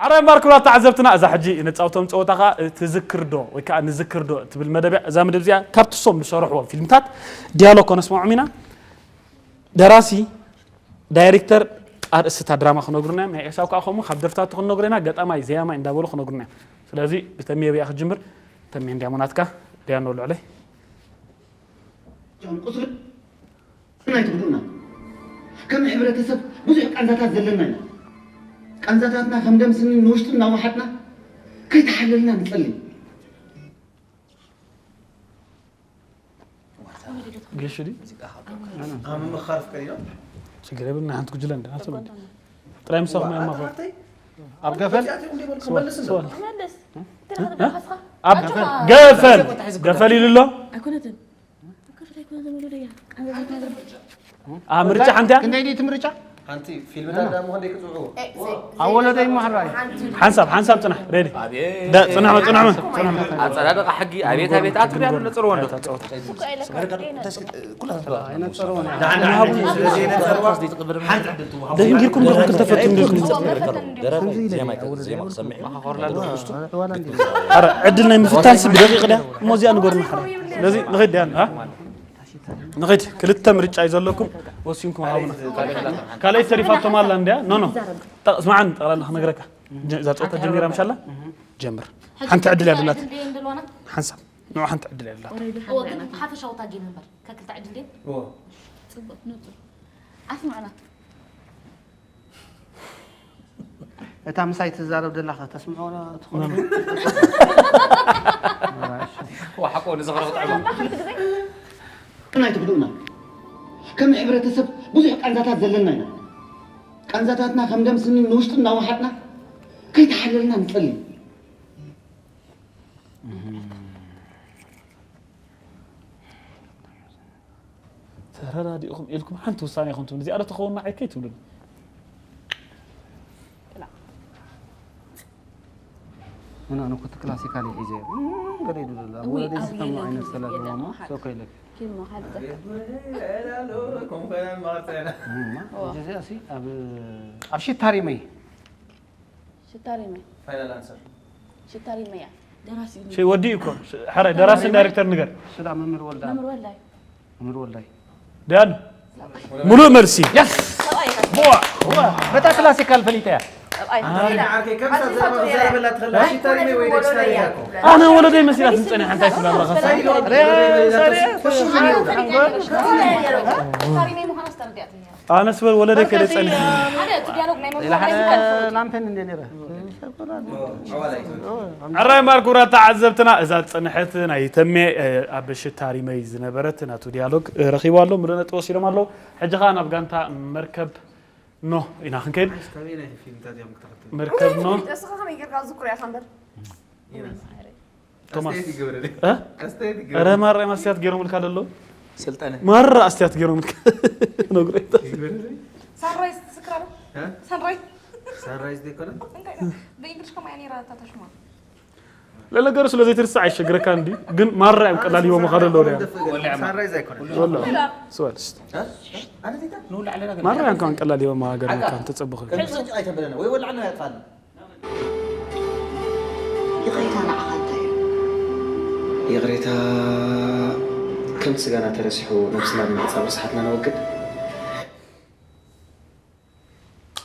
ኣራይ ማርኩራ ተዓዘብትና፣ እዛ ሕጂ ንጻውቶም ጸወታ ኸኣ ትዝክር ዶ ወይ ከኣ ንዝክር ዶ ትብል መደብ እያ። እዛ መደብ እዚኣ ካብቲ ሶም ዝሰርሕዎም ፊልምታት ዲያሎግ ከነስምዖም ኢና። ደራሲ፣ ዳይሬክተር፣ ኣርእስታ ድራማ ክነግሩና እዮም። ናይ ኤሳው ከኣ ከምኡ ካብ ደርፍታቱ ክነግሩ ኢና። ገጣማይ፣ ዘያማይ እንዳበሉ ክነግሩና እዮም። ስለዚ ብተሜ ብያ ክጅምር። ተሜ እንዲያ ሞናትካ ዲያኖ ልዕለይ። ቁስልና ኣይትጉድኡና። ከም ሕብረተሰብ ብዙሕ ቃንዛታት ዘለና ኢና። ቃንዛታትና ከም ደም ስኒ ንውሽጢ እናወሓጥና ከይተሓለልና ንጸሊ። ገሽ ድዩ? ኣብ ምምኻር ፍቅር ኢሎም ችግር የብልና። ሓንቲ ጉጅለ እንደ ናቸው ጥራይ ምሳኹም ያማኸ ኣተሓተይ ኣብ ገፈል እዚኣቶም እንዲበልኩ መልስ እንዶ መልስ ኣብ ገፈል ገፈል ኢሉ ኣሎ። ኣይኮነትን ከፍት ኣይኮነ ዘመዶ ደያ ኣብ ምርጫ ሓንቲ እያ። ክንደይ ድዩ እቲ ምርጫ? ሓንቲ ፊልምታት ዳ ምኾን ደይ ክፅውዑ ኣብ ወለደይ ማሕራይ ሓንሳብ ሓንሳብ ጽናሕ ሬዲ ዳ ጽናሕ ጽናሕ ጽናሕ ኣጸዳድቓ ሕጊ ኣቤት ኣቤት ኣትብያ ነጽርዎ እንዶ ደንጊርኩም ዲኹም ክልተ ፈትኑ ዲኹም ደራሲ ዜማ ይከ- ዜማ ክሰምዕ እዩ። ኧረ ዕድል ናይ ምፍታን ሲ ብደቂቕ ድያ እሞ እዚኣ ንገሩና ሓራ ስለዚ ንኸይድ ድያ ኣ ንኸይድ ክልተ ምርጫ እዩ ዘለኩም ወሲንኩም ሃቡና ካልኣይ ተሪፋቶም ኣላ እንድያ ኖ ኖ ጠቕ- ስማዓኒ ጠቕላላ ክነግረካ ጀ- እዛ ፀወታ ጀሚራ ምሻላ ጀምር ሓንቲ ዕድል ያለላት ሓንሳብ ንዑ ሓንቲ ዕድል ያለላት እወ ግን ሓፈሻዊ ታጌም እምበር ከክልተ ዕድል ድየ እዎ። ፅቡቅ ንፁር ኣስምዑና እታ ምሳይ ትዛረብ ደላ ከተስምዖ ትኾን ወሓቆ ንዝኽሪ ክጥዕሞ ናይ ትግድኡና ከም ሕብረተሰብ ብዙሕ ቃንዛታት ዘለና ኢና። ቃንዛታትና ከም ደም ስኒ ንውሽጢ እናወሓጥና ከይተሓለልና ንጸሊ። ተረዳዲእኹም ኢልኩም ሓንቲ ውሳኔ ኢኹም ትብሉ እዚኣ ዶ ትኸውን ንዓይ ከይትብሉኒ ምና ንኩት ክላሲካል ሒዘ ገለ ይብሉ ኣብ ወለደይ ዝሰሙ ዓይነት ሰላት ማ ሶኮ ኢለክ ኮንፈረን ማርተና እዚኣ ኣብ ኣብ ሽታሪመይ ሽታሪመይ ፋይናል ኣንሰር ሽታሪመያ ደራሲ ሸይ ወዲ እኮ ሐረ ደራስን ዳይሬክተር ንገር ስዳ መምህር ወልዳ መምህር ወላይ መምህር ወልዳይ ዳን ሙሉእ መልሲ በታ ክላሲካል ፈሊጠያ ዓርከይ ከምሳ ዘረባ ክዛረበላ ትኽእል ሽታሪመይ ወይ ደስታሪያ እኮ ኣነ ወለደይ መሲላት ዝፀኒሐ እንታይ ትብላ ኣለኻ ሽታሪመይ ምዃና ኣስተርዲኣትኒ ኣነስ በል ወለደይ ከደ ጸኒሐ ሓደ እቲ ዲያሎግ ናይ መምህር ሌላ ሓደ ናይ ዝከልፍ ላምፔን እንደ ነረ ዕራይ ማርኩራ ተዓዘብትና እዛ ዝጸንሐት ናይ ተሜ ኣብ ሽታሪመይ ዝነበረት ናቱ ዲያሎግ ረኺቡ ኣሎ ምሉእ ነጥቢ ወሲዶም ኣለዉ ሕጂ ኸዓ ናብ ጋንታ መርከብ ኖ ኢና ክንከይድ እስካበይ ናይ ፊልምታት እዮም ክትኸትል መርከብ ኖ እስኻ ከመይ ጌርካ ዝክሮ ኢኻ እምበር ቶማስ ኣስተያየት ይገብረለይ እ? ኣስተያየት ኧረ ይገብረ ማራ ማስትያት ገይሮምልካ ደለዉ ስልጠነ ማራ ኣስትያት ገይሮምልካ ነግረይታ ይገብረለይ ሳንራይዝ ትስክራ ዶ እ? ሳንራይዝ ሳንራይዝ ዘይኮነ እንታይ ብእንግሊሽ ከማ እያ ነይራ እታ ተሽማ ለነገሩ ስለ ዘይትርስዕ ኣይሸግረካ እንዲ ግን ማራ እዮም ቀላል ሂቦም ካ ደለዉ ያ ሳንራይዝ ኣይኮነ ወላ ስወልስ ኣነ ዜታ ንውላ ዓለና ግን ማራ እዮም ከማን ቀላል ሂቦም ሃገር መካ ተጸብኹ ከምሰጭ ኣይተበለና ወይ ወላዕና ያጥፋና ይቕሬታ ንዓኻ እንታይ እዩ? ይቕሬታ ከምቲ ስጋና ተረሲሑ ነብስና ብምዕጻው ርስሓትና ነወግድ።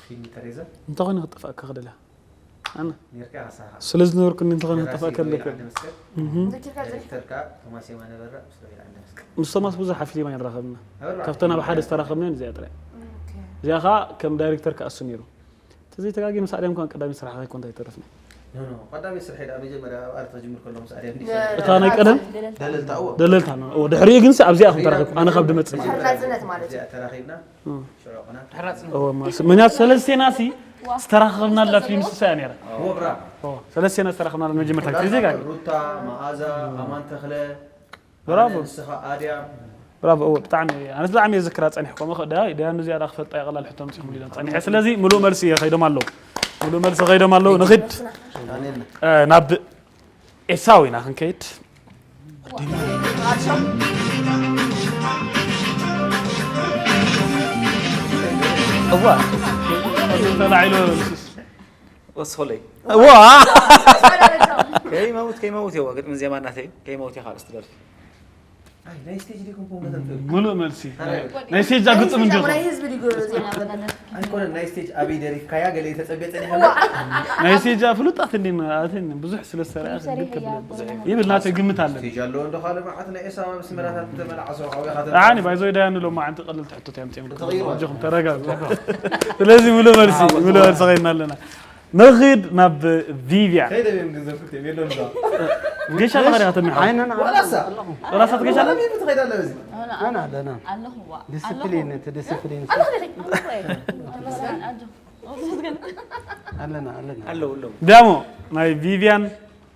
ፊልም ተሬዛ እንታይ ኮይኑ ክጠፋእካ ክደልያ ኣነ ኔርካ ካሳኻ ስለ ዝነበርኩኒ እንታይ ኮይኑ ክጠፋእካ ኣለካ ዓንደ መስቀል እህ ዳይሬክተር ከዓ ቶማስ የማነ በራ ምስ ሮቤል ዓንደ መስቀል ምስ ቶማስ ብዙሕ ሓፊልማ ይራኸብና ኣበራ ካብተን ኣብ ሓደ ዝተራኸብና እዚኣ ጥራይ እዚኣ ከዓ ከም ዳይሬክተር ክኣሱ ነይሩ ተዘይተጋጊ ምስ ኣድያም ከን ቀዳሚ ስራሕ ከይኮን እንታይ ይተረፍኒ ኖ ኖ ቀዳሚ ስርሐ ዳ መጀመርያ ኣብ ኣርት ክጅምር ከሎ ምስ ኣድያም ዲሽ እታ ናይ ቀደም ደለልታ እዎ ደለልታ ነው ኦ ድሕሪኡ ግን ኣብዚኣ ከም ተራኺብኩም ኣነ ካብ ድመጽእ ማለት ናጽነት ማለት እዩ እዚኣ ተራኺብና እም። ሽዑ ቁና እዎ ማ- ምክንያቱ ሰለስቴና ሲ ዝተራኸብናላ ፊልም ስሳያ ነይራ እዎ ብራ ኦ፣ ሰለስቴና ዝተራኸብናላ መጀመርታ ግዜ ጋር ሩታ መዓዛ ኣማን ተኽለ ብራቮ ንስኻ ኣድያም ብራቮ እዎ ብጣዕሚ ኣነ ብጣዕሚ እየ ዝክራ ጸኒሕ ከምኡ ከ- ዳ ዳያን እዚኣ ዳ ክፈልጣ ይቐላል ሕቶ ምጽኹም ኢሎም ጸኒሐ ስለዚ ሙሉእ መልሲ እየ ከይዶም ኣለዉ ሙሉእ መልሲ ከይዶም ኣለዉ ንኽድ እ፣ ናብ ኤሳው ኢና ክንከይድ እዋ ተላዒሉ ንሱስ ወስኾለይ። ዋ ከይመውት ከይመውት የዋ ግጥምን ዜማ እናተይ ከይመውት እየ ካልእ ስትደርፊ። ናይ ስቴጅ ዲኩም ኮምበተን ሙሉእ መልሲ። ኣረ። ናይ ስቴጃ ግጥም እንዲኹም። ናይ ህዝቢ ዲጎ ዜማ በለነ። ኣይኮነን ናይ ስቴጅ ኣበይ ደሪፍካያ ገለ ተጸበየ ጸኒሐ። ዋ ናይ ስቴጃ ፍሉጣት እንዲን ኣትን ብዙሕ ስለ ዝሰሪዐ ሰሪሐ እያ። ይብል ናተይ ግምት ኣለኒ። ስቴጅ ኣለዎ እንዶ ካልእ መዓት ናይ ኤሳማ ምስመራታት ተመላዓሶ ሓውያ ኣኒ ባይዞይ ዳያን ሎም መዓንቲ ቀለልቲ ሕቶት እዮም ፂኦም እጆኹም ተረጋጉ። ስለዚ ሙሉእ መልሲ ሙሉእ መልሲ ኸይድና ኣለና። ንኺድ ናብ ቪቪያን። ከይደብም ግን ዘኩት የብሎም ዶ። ጌሻ ኣለኻ ዲኻ ተሚኻ? ኣይነና ወላሳ ራሳት ጌሻ ኣለ? ምን ትኸይድ ኣለ በዚ። ኣና ኣለና ኣለኹዋ ዲስፕሊን እቲ ዲስፕሊን ኣለና ኣለና ኣለዉ ኣለዉ ዳሞ ናይ ቪቪያን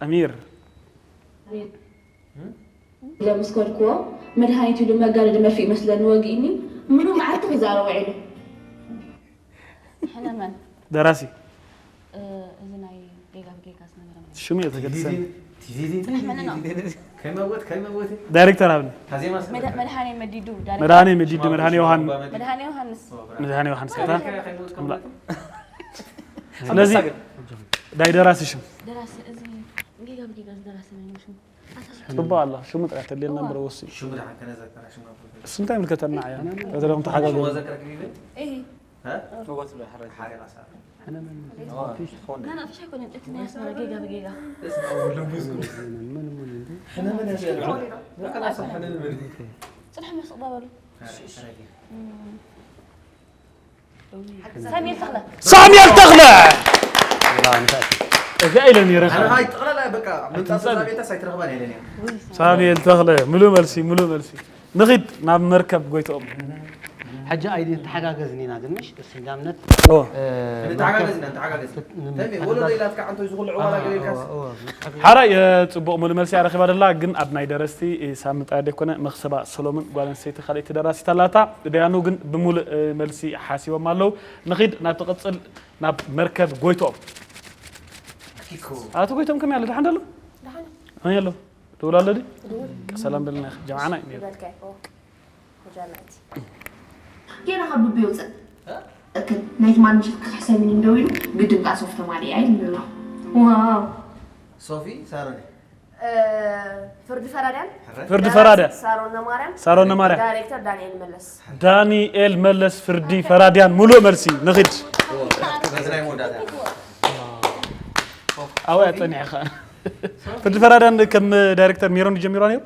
ኣሚር ለምስከድክዎ መድሃኒት ኢሉ መጋደዲ መርፍእ ይመስለኒ ወጊእኒ ምሉ መዓልቲ ክዛረብ ውዒሉ። ሕነመን ደራሲ እዚ ናይ ጌጋ ብጌጋ ዝነበረ ማለት ሽሙ እየ ተገድሰ ጥራሕ መነና ከይመወት ከይመወት ዳይሬክተር ኣብኒ ታዜማ መድሃኔ መዲዱ መድሃኔ መዲዱ መድሃኔ ዮሃን መድሃኔ ዮሃንስ መድሃኔ ዮሃንስ ከታ ኣምላኽ ስለዚ ናይ ደራሲ ሽም ደራሲ እዚ ጌጋ ብጌጋ ዝደራሲ ናይ ሽሙ ጽቡቕ ኣሎ ሽሙ ጥራሕ ተልየና እምበር ወሲ ሽሙ ደሓን ከነዘከራ ሽሙ እሱ እንታይ ምልከተና እያ ተደረኹም ተሓጋገ ዘከረ ክቢብል እሂ ሀ ንወት ዶ ይሓረግ ሓሪቓ ሳራ ትኾን ናና ፍሽ ኣይኮነን እቲ ናይ ኣስመራ ጌጋ ብጌጋ ደስ ብሎ ሙስኩ ሕነ ምን ያስፈልጋል ወቀላ ሰብ ሕነ ምን ጽራሕ መስቕ በበሉ ሳሙኤል ተኽለ ሳሙኤል ተኽለ እዚኣ ኢለ ነይረ ኣነ ሀይ ጠቕላላ በቃ ምንጣፍ ቤታስ ኣይትረኽባን ኢለ ነይረ ሳሙኤል ተኽለ ሙሉእ መልሲ ሙሉእ መልሲ ንኺድ ናብ መርከብ ጎይትኦም ሕጂ ኣይዲ ተሓጋገዝን ኢና ግን ምሽ እስ እንዳምነት ኦ ንተሓጋገዝ ኢና ንተሓጋገዝ ተሜ ወለዶ ኢላትካ ዓንቶ ዝኹሉ ዕዋላ ገሌልካስ ሓራይ ጽቡቕ ሙሉ መልሲ ኣረኺባ ደላ ግን ኣብ ናይ ደረስቲ ሳሚ ጥራይ ደይኮነ መኽሰባ ሰሎምን ጓል ኣንስተይቲ ካልኣይቲ ደራሲት ኣላታ ደያኑ ግን ብምሉእ መልሲ ሓሲቦም ኣለዉ ንኺድ ናብ ትቕጽል ናብ መርከብ ጎይትኦም ኣቶ ጎይቶም ከመይ ኣሎ ደሓን ደሎ ከመይ ኣሎ ደውል ኣሎ ድዩ ሰላም በልና ጀማዓና እዩ ነይሩ ይበልካ ይኮ ጀመዕቲ ጌና ካብ ልቡ ይውፅእ እክል ናይቲ ማንጅት ክሕሰብኒ እንደው ኢሉ ግድም ከዓ ሶፍ ተማሊ እያ ይብል ኣሎ ዋው ሶፊ ሳሮን ፍርዲ ፈራድያን ፍርዲ ፈራድያ ሳሮን ነማርያም ሳሮን ነማርያም ዳይሬክተር ዳንኤል መለስ ዳንኤል መለስ ፍርዲ ፈራድያን ሙሉእ መልሲ ንኺድ በዝናይ መወዳእታ ኣወያ ፀኒሕኻ ፍርዲ ፈራድያን ከም ዳይሬክተር ሜሮን ጀሚሯ ነይሩ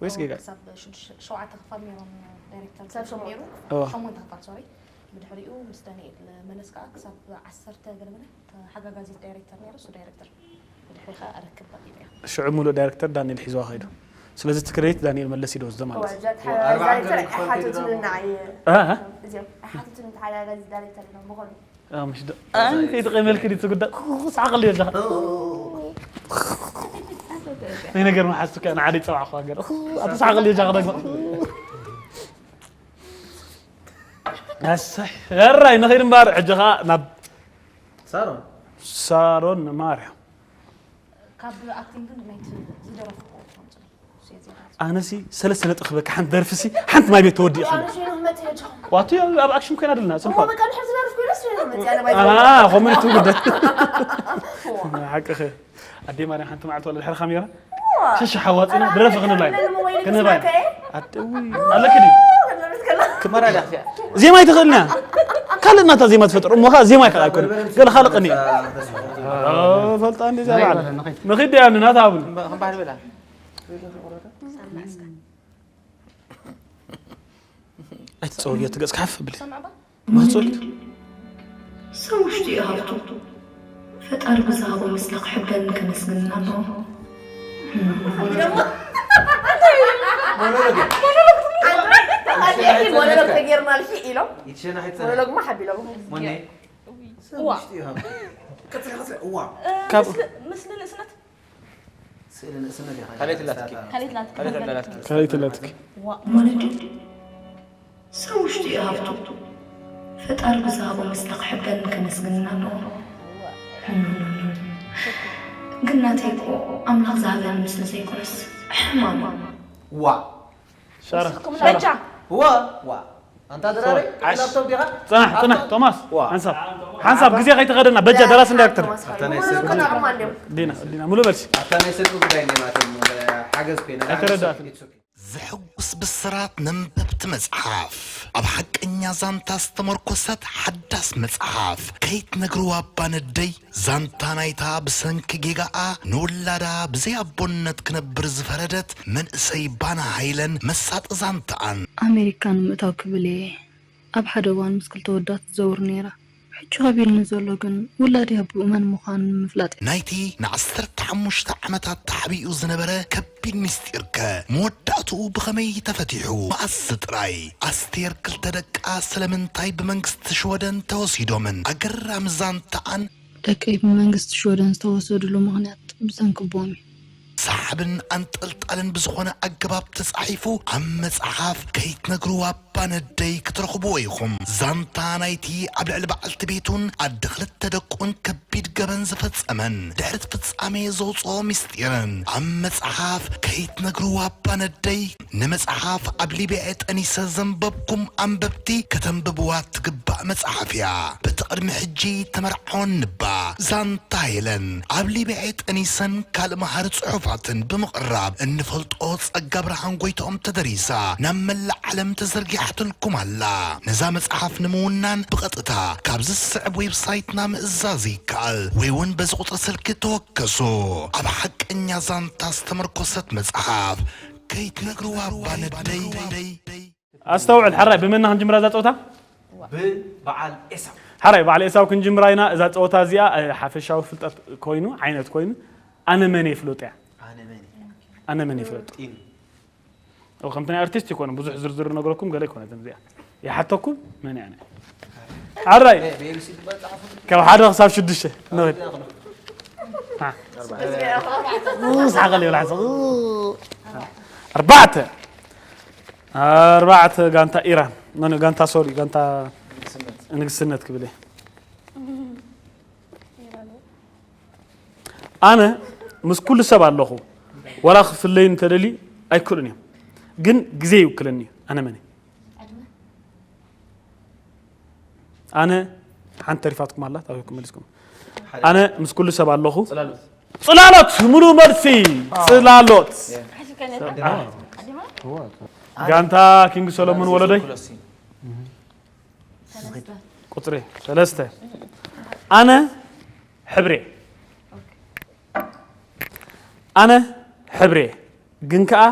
ወይስ ጌጋ ክሳብ ሽዱሽተ ሸውዓተ ክፋል ሜሮን ዳይሬክተር ክሳብ ሸሞንተ። ጀሚሩ እዋ። ሸሞንተ ክፋል ሶሪ ብድሕሪኡ ምስ ዳንኤል መለስ ከዓ ክሳብ ዓሰርተ ገለመለ ተሓጋጋዚት ዳይሬክተር ነይሩ እሱ ዳይሬክተር ብድሕሪ ከዓ ኣረክብ ቀጢለ እያ ሽዑ ሙሉእ ዳይሬክተር ዳንኤል ሒዝዋ ከይዱ ስለዚ እቲ ክሬዲት ዳንኤል መለስ ይዶ ወስዶ ማለት እዩ ዳይሬክተር ሓትቱንና እየ ኣሃ። እዚኦም ሓትቱን ተሓጋጋዚ ዳይሬክተር ኢሎም ብኸሉ ኣዎ፣ ምሽ ዶ ኣይ ከይትቐመልክ ድዩ ትጉዳእ ክሳዕቕል እዮ ኣለኻ ናይ ነገር መሓዝቱ ከ ንዓደ ይፀዋዕኹ ሃገር ኣትሳዕቕል እዮ ጃኽ ደግሞ ኣሰይ ሕራይ ንኸይድ እምበር ሕጂ ኸዓ ናብ ሳሮን ሳሮን ማርያም ካብ ኣክቲንግ ግን ናይቲ ዝደረፍኩ ትምፅእ ኣነሲ ሰለስተ ነጥብ ክበካ ሓንቲ ደርፍሲ ሓንቲ ማይ ቤት ተወዲእ ዋቱ ኣብ ኣክሽን ኮይና ደለና ስልኳ ኮመን ትውግደ ሓቅኸ ኣዴ ማርያም ሓንቲ መዓልቲ ወለ ድሕሪ ካሜራ ሸሽ ሓዋፂና ድረፊ ክንብላ ኢና ክንህባ ኢና ኣለክ ድዩ ክመራ ዳኽያ ዜማ ኣይትኽእልና ካልእ ናታ ዜማ ትፈጥር እሞ ከዓ ዜማ ይኽእል ኣይኮነ ገለ ካልእ ቅኒ ፈልጣ እንዲ ዛ በዓል ንኺድ ያ ናታ ኣብሉ ክንባህል በላ ኣይትፀወልዮ ትገጽ ካፍ ብሊ መኽፀልት ሰብ ውሽጡ እዩ ሃብቱ። ፈጣሪ ብዝሃቦ ምስሊ ክሕበንን ከመስግንን ኣለዎ። ሞኖሎግ ተጌርናልኪ ኢሎም ይትሸናሕ ይትፀናሕ ሞኖሎግማ ሓቢሎም ሞኔ ሰብ ውሽጡ እዩ ሃብቱ ቀፅል ቀፅል እዋ ካብ ምስሊ ንእስነት ስእሊ ንእስነት ኢኻ ካልኣይቲ ላትኪ ካልኣይቲ ላትኪ ካልኣይቲ ኣላትኪ ካልኣይቲ ኣላትኪ ማለት እዩ። ሰብ ውሽጡ እዩ ሃብቱ። ፈጣሪ ብዝሃቦ ምስሊ ክሕበንን ከመስግንን ኣለዎ። ግን ናተይ እኮ ኣምላኽ ዝሃበኒ ምስሊ ዘይኮነስ ሕማም እዩ። ዋ ሻራ በጃ ዋ ዋ ኣንታ ድራሪ፣ ላፕቶፕ ዲኻ? ጽናሕ፣ ጽናሕ፣ ቶማስ፣ ዋ። ሓንሳብ። ሓንሳብ፣ ግዜ ከይተኸደና፣ በጃ፣ ደራሲ ዳይሬክተር። ቶማስ፣ ሓቂ ዲና፣ ዲና፣ ሙሉ መልሲ። ኣታ ናይ ስልኪ ጉዳይ እንደ ማለትም፣ ሓገዝ ኮይና። ኣይተረዳእክን። It's okay። ዘሕጉስ ብስራት ነንበብቲ መጽሓፍ። ኣብ ሓቀኛ ዛንታ ዝተመርኮሰት ሓዳስ መጽሓፍ። ከይትነግርዋ እባ ነደይ፣ ዛንታ ናይታ ብሰንኪ ጌጋኣ ንውላዳ ብዘይ ኣቦነት ክነብር ዝፈረደት መንእሰይ ባና ሃይለን መሳጢ ዛንታኣን። ኣሜሪካ ንምእታው ክብል እየ ኣብ ሓደ እዋን ምስ ክልተ ወዳት ትዘውር ነይራ። ሕጂ ከቢድኒ ዘሎ ግን ውላደይ ኣቦኡ መን ምዃኑ ንምፍላጥ እዩ። ናይቲ ንዓሰርተ ሓሙሽተ ዓመታት ተሓቢኡ ዝነበረ ከቢድ ምስጢርከ መወዳእትኡ ብኸመይ ተፈቲሑ? መኣስ ጥራይ? ኣስቴር ክልተ ደቃ ስለምንታይ ብመንግስቲ ሽወደን ተወሲዶምን? ኣገራሚ ዛንታኣን። ደቀይ ብመንግስቲ ሽወደን ዝተወሰድሉ ምኽንያት ብሰንኪ ኣቦኦም እዩ። ሰሓብን ኣንጠልጣልን ብዝኾነ ኣገባብ ተጻሒፉ ኣብ መጽሓፍ ከይትነግርዋ እባ ነደይ ክትረኽብዎ ኢኹም። ዛንታ ናይቲ ኣብ ልዕሊ በዓልቲ ቤቱን ኣደ ክልተ ደቁን ከቢድ ገበን ዝፈጸመን ድሕሪ እቲ ፍጻሜ ዘውጽኦ ምስጢርን ኣብ መጽሓፍ ከይትነግርዋ እባ ነደይ። ንመጽሓፍ ኣብ ሊብያ ጠኒሰ ዘንበብኩም ኣንበብቲ ከተንብብዋ ትግባእ መጽሓፍ እያ። በቲ ቅድሚ ሕጂ ተመርዓወን ንባ ዛንታ ሄለን ኣብ ሊብያ ጠኒሰን ካልእ መሃሪ ጽሑፋትን ብምቕራብ እንፈልጦ ጸጋ ብርሃን ጎይትኦም ተደሪሳ ናብ መላእ ዓለም ተዘርጊሓትልኩም ኣላ። ነዛ መጽሓፍ ንምውናን ብቐጥታ ካብዚ ዝስዕብ ዌብሳይትና ምእዛዝ ይከኣል ወይ እውን በዚ ቁጽሪ ስልኪ ተወከሱ። ኣብ ሓቀኛ ዛንታ ዝተመርኮሰት መጽሓፍ ከይትነግርዋ እባ ነደይ። ኣስተውዕል፣ ሕራይ፣ ብመና ክንጅምራ እዛ ጸወታ? ብበዓል ኤሳው። ሕራይ፣ በዓል ኤሳው ክንጅምራ ኢና። እዛ ጸወታ እዚኣ፣ እ፣ ሓፈሻዊ ፍልጠት ኮይኑ፣ ዓይነት ኮይኑ፣ ኣነ መን እየ ፍለጡ እያ። ኣነ መን እየ? ኣነ መን እየ ፍለጡ። ጢኑ። ኦ፣ ከምቲ ናይ ኣርቲስት ይኮነ፣ ብዙሕ ዝርዝር ነገረኩም ገለ ይኮነ፣ እዚኣ። ይሓተኩም፣ መን እያ ኣነ? ሕራይ፣ እ፣ ብኤቢሲ ዝበል ጸሓፉ። ካብ ሓደ ክሳብ ሽዱሽተ፣ ንኸይድ። ኣርባዕተ። ሃ። ኡ፣ ሳቐል ይብላ፣ ሓንሳብ። ኡ። ኣርባዕተ። ኣርባዕተ ጋንታ ኢራን፣ ኖ፣ ኖ፣ ጋንታ፣ ሶሪ፣ ጋንታ ንግስነት። ንግስነት ክብል እየ። ኣነ ምስ ኩሉ ሰብ ኣለኹ፣ ዋላ ክፍለዩ እንተደልዩ ኣይክእሉን እዮም። ግን ግዜ ይውክለኒ እዩ። ኣነ መን እየ? ኣነ ሓንቲ ተሪፋትኩም ኣላ፣ ታሪኽኩም መሊስኩም። ኣነ ምስ ኩሉ ሰብ ኣለኹ። ጽላሎት። ጽላሎት፣ ሙሉ መልሲ። ጽላሎት። ጋንታ ኪንግ ሰሎሞን ወለደይ። ቁጽሪ ሰለስተ። ኣነ ሕብሬ። ኣነ ሕብሬ፣ ግን ከኣ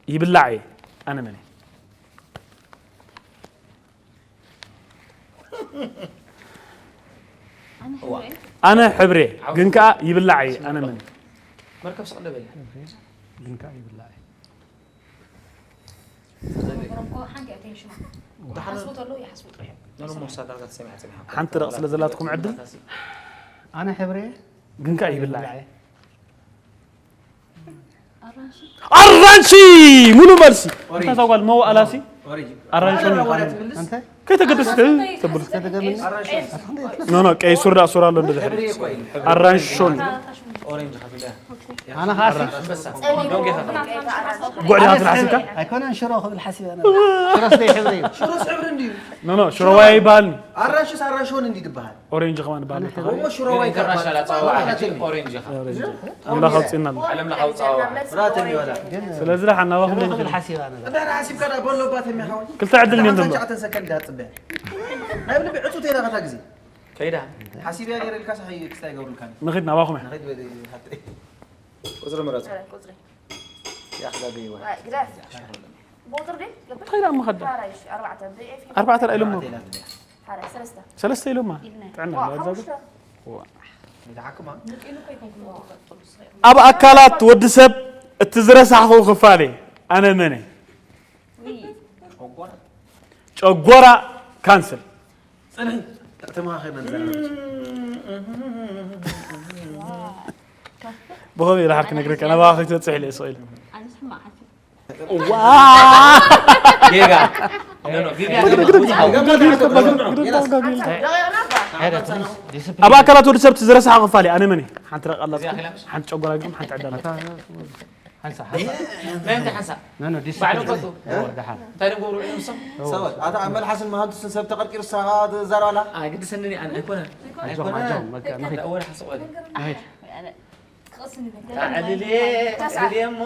ይብላዕ እየ። ኣነ መን እየ? ኣነ ሕብሬ፣ ግን ከኣ ይብላዕ እየ። ኣነ መን እየ? መርከብ ስቕ እንደ በለ። ግን ከኣ ይብላዕ እየ። ሓንቲ ረቕ ስለ ዘላትኩም ዕድል። ኣነ ሕብሬ ግን ከኣ ይብላዕ። ኣራንሺ! ሙሉ መልሲ! ኦሬንጅ። እታ ጓል መዋእላሲ? ኦሬንጅ። ኣራንሾኒ። ኣንተ? ከይተገደስ ተብል። ኣራንሾኒ። ኖ፣ ኖ፣ ቀይ ሱር ዳኣ ሱር ኣሎ እንደ ድሕሪ። ሕብሪ እኮ እዩ። ኣራንሾኒ። ኦሬንጅ ከፊለ። ኣነ ኻሲ? ጉዕ ዲኻ ክትብል ሓሲብካ? ኣይኮነን፣ ሽሮ ክብል ሓሲበ ነበር። ሽሮስ ደይ ሕብሪ እዩ። ሽሮስ ሕብሪ እንድዩ። ኖ፣ ኖ፣ ሽሮ ዋይ ኣይበሃልኒ። ኣራንሽስ ኣራንሾኒ እንድዩ ዝበሃል። ኦሬንጅ ከማን በሃል። እሞ ሽሮ ዋይ ግን ካብ ኢንተርናሽናል ኣጸዋውዓ ሕጂ ኦሬንጅ ኢኻ። ኦሬንጅ። ኣምላኽ ኣውጽእና ኣሎ። ዓለም ለኻዊ ኣጸዋውዓ። ብራተን ይበላ። ስለዚ ደሓን ናባኹም ሽሮ ደይንኽእል። ክብል ሓሲባ ነበር። እንድሕር ሓሲብካ ደኣ በሎ ባተም ይሓወይ። ክልተ ዕድል እኒኦም ዘሎ። ዓሰርተ ትሽዓተ ሰከንድ እያ ትጽበያ። ናይ ብልቢ ዕጹ ተይዳ ከታ ግዜ። ከይዳ። ሓሲብያ ነይረ ኢልካ ሳሒ ክስታይ ይገብሩልካ። ንኺድ ናባኹም እያ። ንኺድ በል ሓተይ። ቁጽሪ ምረጽ። ቁጽሪ። ያኽዳ በይዋ። ግዳፍ። ቦትር ዲ? እንታይ ኢላ እሞ ከዳ? ሓራይሽ፣ ኣርባዕተ፣ ብኤፍ። ኣርባዕተ ላ ኢሎሞ። ኣርባዕተ ኢላ። ሓራይ፣ ሰለስተ። ሰለስተ ኢሎማ። ኢልና። ጥዕና ዋ፣ ኣለዋ፣ ሓሙሽተ። ዋ። ንድሓክማ። ንቂሉ እኮ ይኮንኩ፣ ንቀጥሉ፣ ስለ ኣብ ኣካላት ወዲ ሰብ እቲ ዝረሳሕኹ ክፋል እየ። ኣነ መን እየ? ውይ። ጨጓራ። ጨጓራ ካንስል። ጽንሒ። ተማኺርና ንዘረባ። ብኸመይ ኢለ ሓቂ ነግረካ? ናባኻ ክትበጽሕ ኢለ እየ ስቕ ኢለ። ኣነስ ሕማቕ ሓሲብ። ዋ! ጌጋ። ኖ፣ ኖ፣ ቪቪያን ግደል፣ ግደል፣ ግደል፣ ግደል፣ ግደል፣ ግደል፣ ግደል። ኣብ ኣካላት ወዲ ሰብ እቲ ዝረሳሕ ክፋል እዩ። ኣነ መን እየ? ሓንቲ ረቕ ኣላትኩም፣ እዚኣ ኺላምሽ? ሓንቲ ጨጎራ ጌርኩም፣ ሓንቲ ዕዳላት። ሓንሳ ሓንሳ ናይ እንታይ ሓንሳ? ኖ ኖ ዲስ ባዕሎም ፈቱ። ኦ ደሓን። እንታይ ደም ገብሩ እዮም እሶም? ሰባት ኣታ ኣብ መልሓስን መሃንቱስን ሰብ ተቐርቂሩ ሳኻ ትዛረባላ? ኣይ ግዲ ሰንኒ ኣነ ኣይኮነ። ኣጆም ኣይኮነ። ኣጆም በቃ ንኺድ። ወደ ሓንሳ ቆለ። ንኺድ። ኣዕልሌ ኣዕልሌ እሞ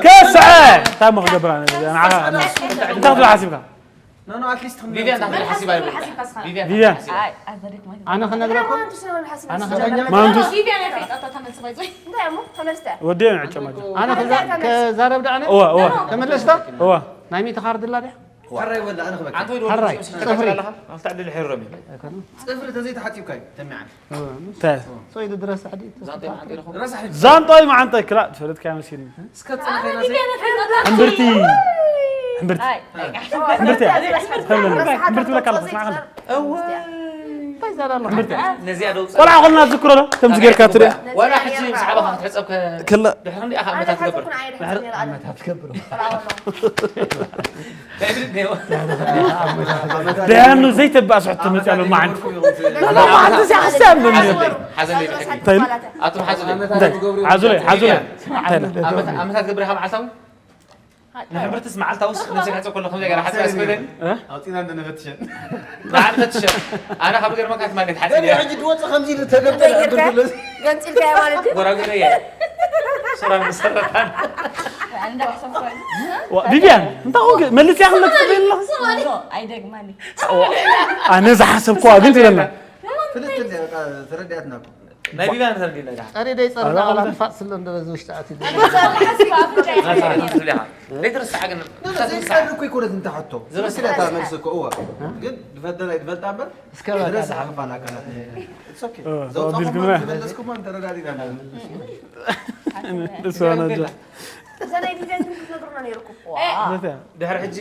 ከስዐ እንታይ ሞ ክገብር ኣነ ንዓኻ እንታይ ክትብል ሓሲብካ? ኖ ኖ ኣትሊስት ቪቪያን እንታይ ሓሲባ ይብል? ቪቪያን ቪቪያን። ሓሲባ። ኣነ ክነግረኩም ኣነ ክነግረኩም ክነግረኩም ማንቱ ማንቱ ወዲ ዕጨማ ኣነ ከዛረብ ዳ ኣነ እዋ እዋ ተመለስታ እዋ ናይ ሚቲ ካርድ ላ ድያ ሕራይ ወላ ኣነ ክበካ ኣንተ ወይ ሕራይ ደወል ጽፍሪ ኣልተዕልል ሕረም እዩ። ጽፍሪ ተዘይ ተሓጺብካ እዩ ተሚዓን እንታይ ሶይ ድረስ ዓዲ ዛንተ ማዓንተ ይረኹ። ረሳሕ እዩ ዛንጣዊ መዓንጣ ክላ ትፈልጥ ካያ መሲልኒ እስከ ጽንፈና ሕምብርቲ ሕምብርቲ ሕምብርቲ ሕምብርቲ ብለካ ኣለኹ ስማዕ ከላ እወ ሕምብርቲ ነዚያ ደው ቆልዓ ኮልና ዝክሮ ዶ ከምዚ ጌርካ ትሪኣ ወላ ሕጂ ምስ ዓበኻ ክትሕጸብ ከ ክላ ድሕሪ እንዲኣ ከ ዓመታት ትገብር። ደያኑ ዘይተባእ ስሕቶ መፅያ ኣሎ መዓንት መዓንት እዚኣ ክስያ ሓዘን ሓዘን ይብልሕኒ። እንታይ ኢሉ? ኣቱም ሓዘን እንታይ ሓዙለይ ሓዙለይ እንታይ ኢሉ? ዓመታት ገብር ኢኻ መዓልታዊ ንሕብርትስ መዓልታውስ ነብሰይ ክሕጸብ ከሎ ከምዚ ገራ ሓጸብ ያስበለኒ እ? ኣውጺና እንደነፈትሸን መዓል ፈትሸ ኣነ ካብ ገርመካ ትማሊ ተሓጺብ እያ ሕጂ ድወጽእ ከምዚ ኢሉ ተገብተ ገንጺልካዮ ማለት ድዩ? ወራግነ እያ ስራ መሰረታን ዋ፣ ቪቪያን እንታይ ኾንክ መሊስያ ክመልስ ትብል ኣለኻ ኣይደግማኒ ኣነ ዝሓሰብኩዋ ግን ትብለና ፍልጥ እንደ በቃ ተረዳያትና እኮ ናይ ቪቪያን ተረዲና ዳ ጸሬ ደይ ጸርና ቃላት ፋጥ ስለ እንደበዚ ውሽጢ ኣትዩ ዘይትርስዓ ግን ዘይጸር እኮ ይኮነት እንተ ሕቶ ዝመስለታ መልስ እኮ እዋ ግን ድፈልጠ ናይ ድፈልጣ እምበር እስከ በቃ ድረስ ኣኽፋል ኣካላት ቢልኩም መለስኩም ተረዳዲና እሷ ነጃ እዛ ናይ ቪቪያን ግን ክትነግሩና ነይርኩም። ድሕሪ ሕጂ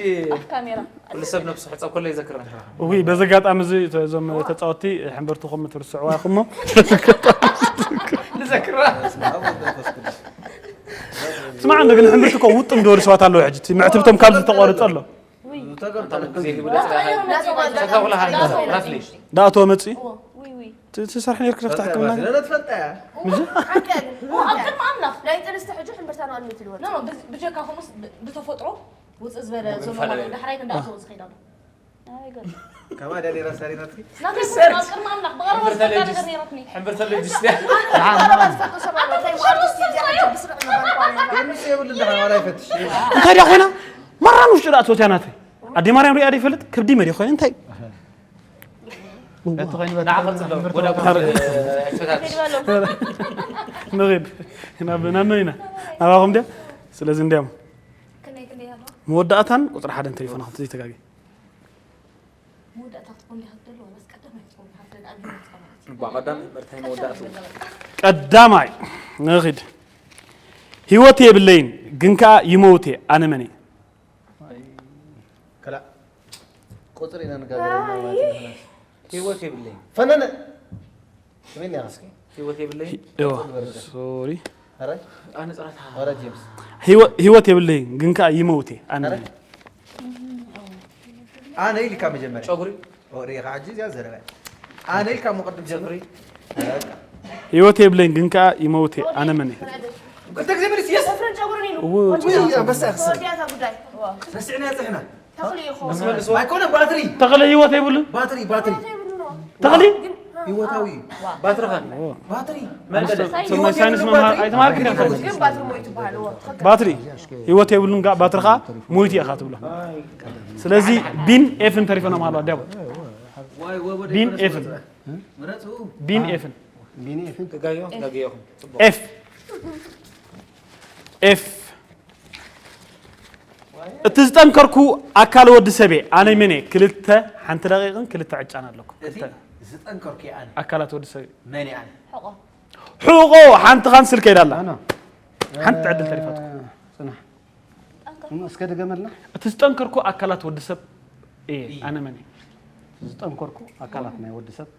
ካሜራ ኩሉ ሰብ ነብሱ ሕፀብ ከሎ ይዘክር ነበር። ውይ በዚ ኣጋጣሚ እዚ እዞም ተፃወትቲ ሕንበርትኹም ትርስዕዋ ኢኹሞ ንዘክራ ስማዕ እንዶ ግን ሕንብርቲ እኮ ውጥም ዝበሉ ሰባት ኣለዉ ሕጂ እቲ መዕትብቶም ካብዚ ተቋርፀ ኣሎ ተገብታ ግዜ ሂቡ ደስ ተካውላ ሃሪና ራፍሊ ዳእቶ መፂ ዊዊ ትሰርሕ ነርክ ከፍታሕክምና ትፈልጣ እያ ኣብ ቅድሚ ኣምላኽ ናይ ጥንስቲ ሕጂ ሕንብርታ ንቕድሚት ይልወጥ ኖ ኖ ብጀካ ከምኡስ ብተፈጥሮ ውፅእ ዝበለ ዘሎ ማለት ዳሕራይ ክንዳእተዎ ዝኸይድ ኣሎ ከማ ደሊራ ሰሪናትኪ ናተይ ኣብ ቅድሚ ኣምላኽ ብቐረባ ዝፈልጣ ነገር ነይራትኒ ሕንብርተ ለጅስቲ ምስ የብሉ ደሓን ዋላ ይፈትሽ እንታይ ዳ ኮይና ማራን ውሽጢ ዳእቶ ትያ ናተይ ኣደ ማርያም ሪኣ ይፈልጥ ክብዲ መሪ ኮይነ እንታይ ንዓ ቀፅሎ ወደ ንኺድ ናብ ናኖ ኢና ናባኹም ድያ ስለዚ እንዲያም ክንደይ ክንደይ ኣሎ መወዳእታን ቁፅሪ ሓደን ተሌፎና ዘይተጋጊ መወዳእታ ክትኮን ዲኻ ትደሊ ወላስ ቀዳማይ ክትኮን ኢኻ ትደሊ ኣብ ሂወትካ ማለት እዩ እባ ቀዳማይ መርታይ መወዳእቱ ቀዳማይ ንኺድ ህይወት የብለይን ግን ከዓ ይመውት እየ ኣነ መን እየ ከላ ቁፅር ኢና ንጋገረና ማለት እዩ ህይወት የብለይን ፈነነ ትመን ኢኻ እስኪ ህይወት የብለይን እዋ ሶሪ ኧረ ኣነ ፅረት ኧረ ጄምስ ህይወት የብለይን ግን ከዓ ይመውት እየ ኣነ መን እየ ኣነ ኢልካ መጀመርያ ጨጉሪ ሪኢኻ ሕጂ እዚኣ ዘረባ ኣነ ኢልካ መቅድም ጀምሪ ህይወት የብለይን ግን ከዓ ይመውት እየ ኣነ መን እየ ክልተ ግዜ መሊስ የስ ፍርን ጨጉርን ኢሉ እው ውይ ኣንበሳ ክስር ወዲያ እዛ ጉዳይ ረሲዕና ያፅሕና ተኽሊ ኢኹ ኣይኮነ ባትሪ ተኽለ ህይወት የብሉን ባትሪ ባትሪ ተኽሊ ህይወታዊ እዩ ባትርኻ ባትሪ ሰማይ ሳይንስ መምሃር ኣይተማርክ ግን ባትሪ ሞ ትበሃል እዎ ባትሪ ህይወት የብሉን ጋ ባትሪ ከዓ ሞይቱ ኢኻ ትብሎ ስለዚ ቢን ኤፍን ተሪፈና ማሃሉ ኣዲያቦ ቢን ኤፍን ምረፁ ቢን ኤፍን ቢኒ ኤፍን ተጋጊኹም ተጋጊኹም ፅቡቅ ኤፍ ኤፍ እቲ ዝጠንከርኩ ኣካል ወዲ ሰብየ ኣነይ መን እየ ክልተ ሓንቲ ደቂቕን ክልተ ዕጫን ኣለኩም እቲ ዝጠንከርኩ ኣነ ኣካላት ወዲ ሰብ መን ኣነ ሕቆ ሓንቲ ካን ስልከ ይዳላ ሓንቲ ዕድል ተሪፋትኩም ፅናሕ እስከ ድገመልና እቲ ዝጠንከርኩ ኣካላት ወዲ ሰብ እየ ኣነ መን እየ ዝጠንከርኩ ኣካላት ናይ ወዲ ሰብ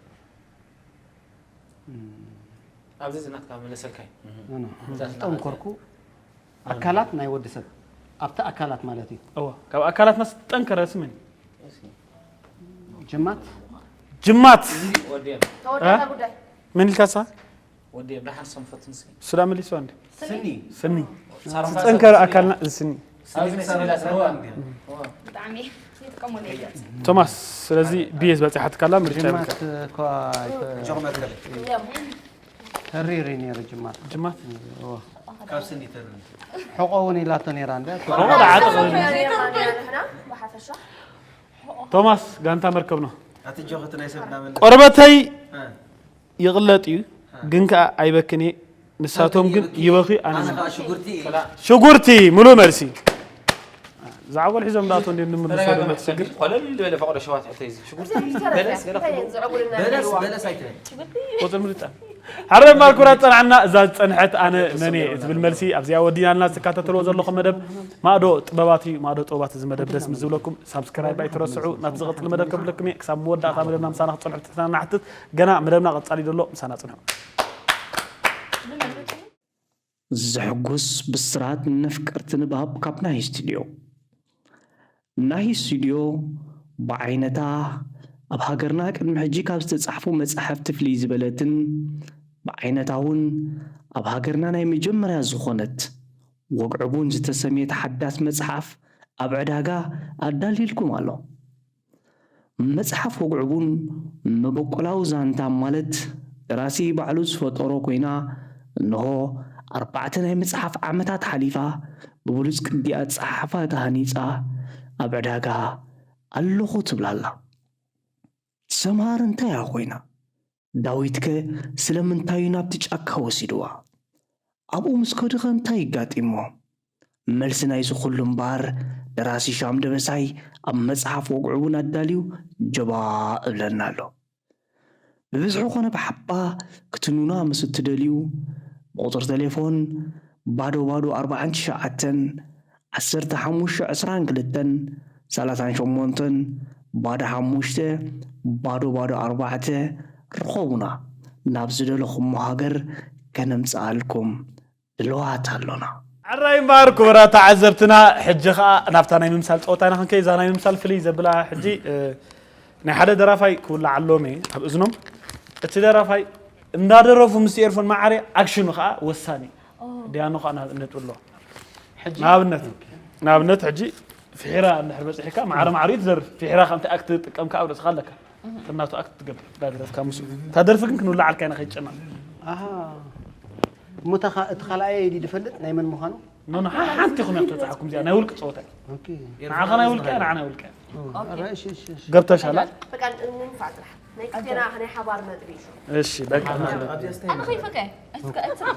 ኣብዚ ዝናትካ መለሰልካ እዩ ዝጠንከርኩ ኣካላት ናይ ወዲ ሰብ ኣብቲ ኣካላት ማለት እዩ እዎ ካብ ኣካላትና ዝጠንከረ ስምን ጅማት ጅማት ወዲኦም ተወዳእታ ጉዳይ መን ኢልካ ሳ ወዲ እብራሃም ሰንፈትን ስኒ ሱዳን መሊስዋ እንዴ? ስኒ ስኒ ሳሮን ዝጠንከረ ኣካልና እዚ ስኒ። ሳሮን ስኒ ብጣዕሚ ይጥቀመሉ። ቶማስ፣ ስለዚ ብየ ዝበፅሓትካ ኣላ ምርጫ የብልካ። ጅማት እኳ ጆክ መርከቢ ተሪር እዩ ነይሩ ጅማት። ጅማት እዎ። ካብ ስኒ ተርኢ ሕቆ እውን ኢላቶ ነይራ እንደ ቶማስ ጋንታ መርከብ ነው። ኣቲ ጆክ እቲ ናይ ሰብ እናመለስ ቆርበተይ ይቕለጥ እዩ ግን ከኣ ኣይበክን እየ። ንሳቶም ግን ይበኽዩ ኣነ ኣነ መን- ከዓ ሽጉርቲ እየ ሽጉርቲ ሙሉእ መልሲ። ዛዕጎል ሒዞም ዳቶ እንደ ንምልሶ ዶ መልሲ ሽግር ኮለል ዝበለ ፈቆዶ ሸዋት ሕቶ እዩ ሽጉርቲ በለስ ገለ በለስ በለስ ኣይትበል ቁፅሪ ምርጫ ሓረ ማርኩራ ጸናዕና እዛ ዝጸንሐት ኣነ መን እየ ዝብል መልሲ ኣብዚኣ ወዲናልና ዝትካተተልዎ ዘለኹም መደብ ማእዶ ጥበባት እዩ። ማእዶ ጥበባት እዚ መደብ ደስ ምስ ዝብለኩም ሳብስክራይብ ኣይትረስዑ። ናብቲ ዝቐፅል መደብ ከብለኩም እየ። ክሳብ መወዳእታ መደብና ምሳና ክፀንሑ ብትሕትና ንሓትት። ገና መደብና ቀጻሊ ዘሎ ምሳና ጽንሑ። ዘሕጉስ ብስራት ንፍቅርቲ ንባብ ካብ ናሂ ስቱድዮ። ናሂ ስቱድዮ ብዓይነታ ኣብ ሃገርና ቅድሚ ሕጂ ካብ ዝተጻሕፉ መጻሕፍቲ ፍልይ ዝበለትን ብዓይነታ እውን ኣብ ሃገርና ናይ መጀመርያ ዝኾነት ወግዕቡን ዝተሰምየት ሓዳስ መጽሓፍ ኣብ ዕዳጋ ኣዳልይልኩም ኣሎ። መጽሓፍ ወግዕቡን መበቆላዊ ዛንታ ማለት ደራሲ ባዕሉ ዝፈጠሮ ኮይና እንሆ ኣርባዕተ ናይ መጽሓፍ ዓመታት ሓሊፋ ብብሉጽ ቅዲ ኣጸሓሕፋ ተሃኒጻ ኣብ ዕዳጋ ኣለኹ ትብል ኣላ። ሰምሃር እንታይ እያ ኮይና? ዳዊትከ ስለምንታይ እዩ ናብቲ ጫካ ወሲድዋ? ኣብኡ ምስ ከዱኸ እንታይ ይጋጢሞ? መልሲ ናይዚ ኩሉ እምበኣር ደራሲ ሻም ደበሳይ ኣብ መጽሓፍ ወግዑ እውን ኣዳልዩ ጀባ እብለና ኣሎ። ብብዝሒ ኮነ ብሓባ ክትኑና ምስ እትደልዩ ብቁጽሪ ተሌፎን ባዶ ባዶ ኣርባዓን ትሽዓተን ዓሰርተ ሓሙሽተ ዕስራን ክልተን ሰላሳን ሸሞንተን ባዶ ሓሙሽተ ባዶ ባዶ ኣርባዕተ ርኸቡና ናብ ዝደለኹሞ ሃገር ከነምጽኣልኩም ድልዋት ኣሎና። ሕራይ እምበኣር ክቡራት ተዓዘብትና ሕጂ ኸኣ ናብታ ናይ ምምሳል ጸወታ ኢና ክንከይድ። እዛ ናይ ምምሳል ፍልይ ዘብላ ሕጂ ናይ ሓደ ደራፋይ ክውላዓሎም እየ ኣብ እዝኖም። እቲ ደራፋይ እንዳደረፉ ምስ ኤርፎን ማዕረ ኣክሽኑ ከዓ ወሳኒ ዲያኑ ከዓ ነጥብሎ። ንኣብነት ንኣብነት ሕጂ ፍሒራ እንድሕር በፂሕካ ማዕረ ማዕሪኡ ትደርፍ። ፍሒራ ከምቲ ኣክት ትጥቀም ከዓ ኣብ ርእስኻ ኣለካ። ተናቱ ኣክት ትገብር እንዳደረፍካ ምስ እታ ደርፊ ግን ክንውላዓልካ ኢና ከይጨና ኣሃ እሞ እቲ ካልኣየ ድፈልጥ ናይ መን ምዃኑ ኖ ኖ ሓንቲ ኢኹም እያ ተብፅሓኩም እዚኣ ናይ ውልቂ ፀወታ እዩ። ንዓኻ ናይ ውልቂ እያ ንዓ ናይ ውልቂ እያ። ገብተሻላ? በቃ ንንፋዕ ጥራሕ ናይ ክልቴና ናይ ሓባር ነጥቢ እዩ። እሺ በቃ ኣነ ከይፈከ እስከ እትራ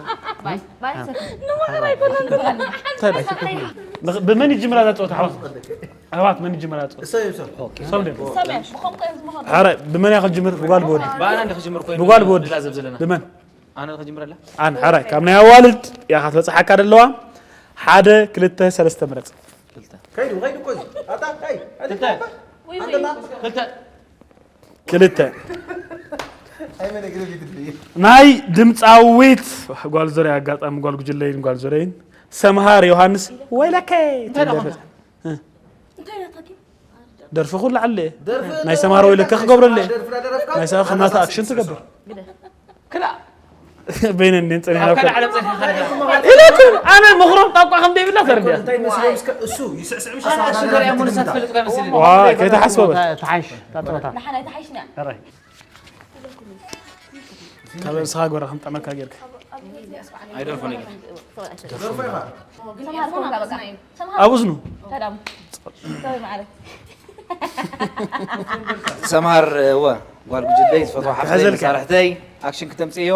ባይ ባይ ሰከ ብመን ይጅምራ እዛ ፀወታ ኣሕዋት? ኣሕዋት መን ይጅምራ እዛ ፀወታ? ሰው ደም ሰምያ ብኸምኡ እዮም ዝመሃሩ። ሓረ ብመን እያ ክጅምር? ብጓል ብወዲ ብኣና እንዲ ክጅምር ኮይኑ ብጓል ብወዲ እላ ዘብዘለና ብመን ኣነ ክጅምረላ ኣን ሓራይ ካብ ናይ ኣዋልድ እያ ክትበፅሓካ ደለዋ። ሓደ ክልተ ሰለስተ ምረፅ። ክልተ ከይዱ ከይዱ እኮ እዚ ኣታ ከይ ክልተ ክልተ ክልተ ናይ ድምፃዊት ጓል ዙርያ ኣጋጣሚ ጓል ጉጅለይን ጓል ዙርይን ሰምሃር ዮሃንስ ወይለከይ ትብል ደርፊ። ደርፊ ኩሉ ዓለ ናይ ሰምሃር ወይለከ ክገብረለ ናይ ሰምሃር ከምናታ ኣክሽን ትገብር ክላ በይነ እንዴን ጸኒሕና ኣብ ካልእ ዓለም ጸኒሕና ኢለኩም ኣነ ምኽሮም ጣቋ ከም ደይብላ ተረዲያ እንታይ መስሎም እስከ እሱ ይስዕስዕ ምሽ ኣነ ኣሽገር እያ ሙሉሳት ፈልጥ ጋር መስለኒ ዋ ከይተሓስበ በል ተሓሽ ታጥሮታ ንሓና ኣይተሓይሽና ራይ ካብ ርእስኻ ጎራ ከምጠመካ ጌርካ ኣይደርፎ ነገር ኣብ እዝኑ ሰላም ሰላም ማለት ሰምሃር እወ ጓል ጉጅለይ ዝፈትዋ ሓፍተይ ክሕዘልካ። መሳርሕተይ ኣክሽን ክተምፅእዮ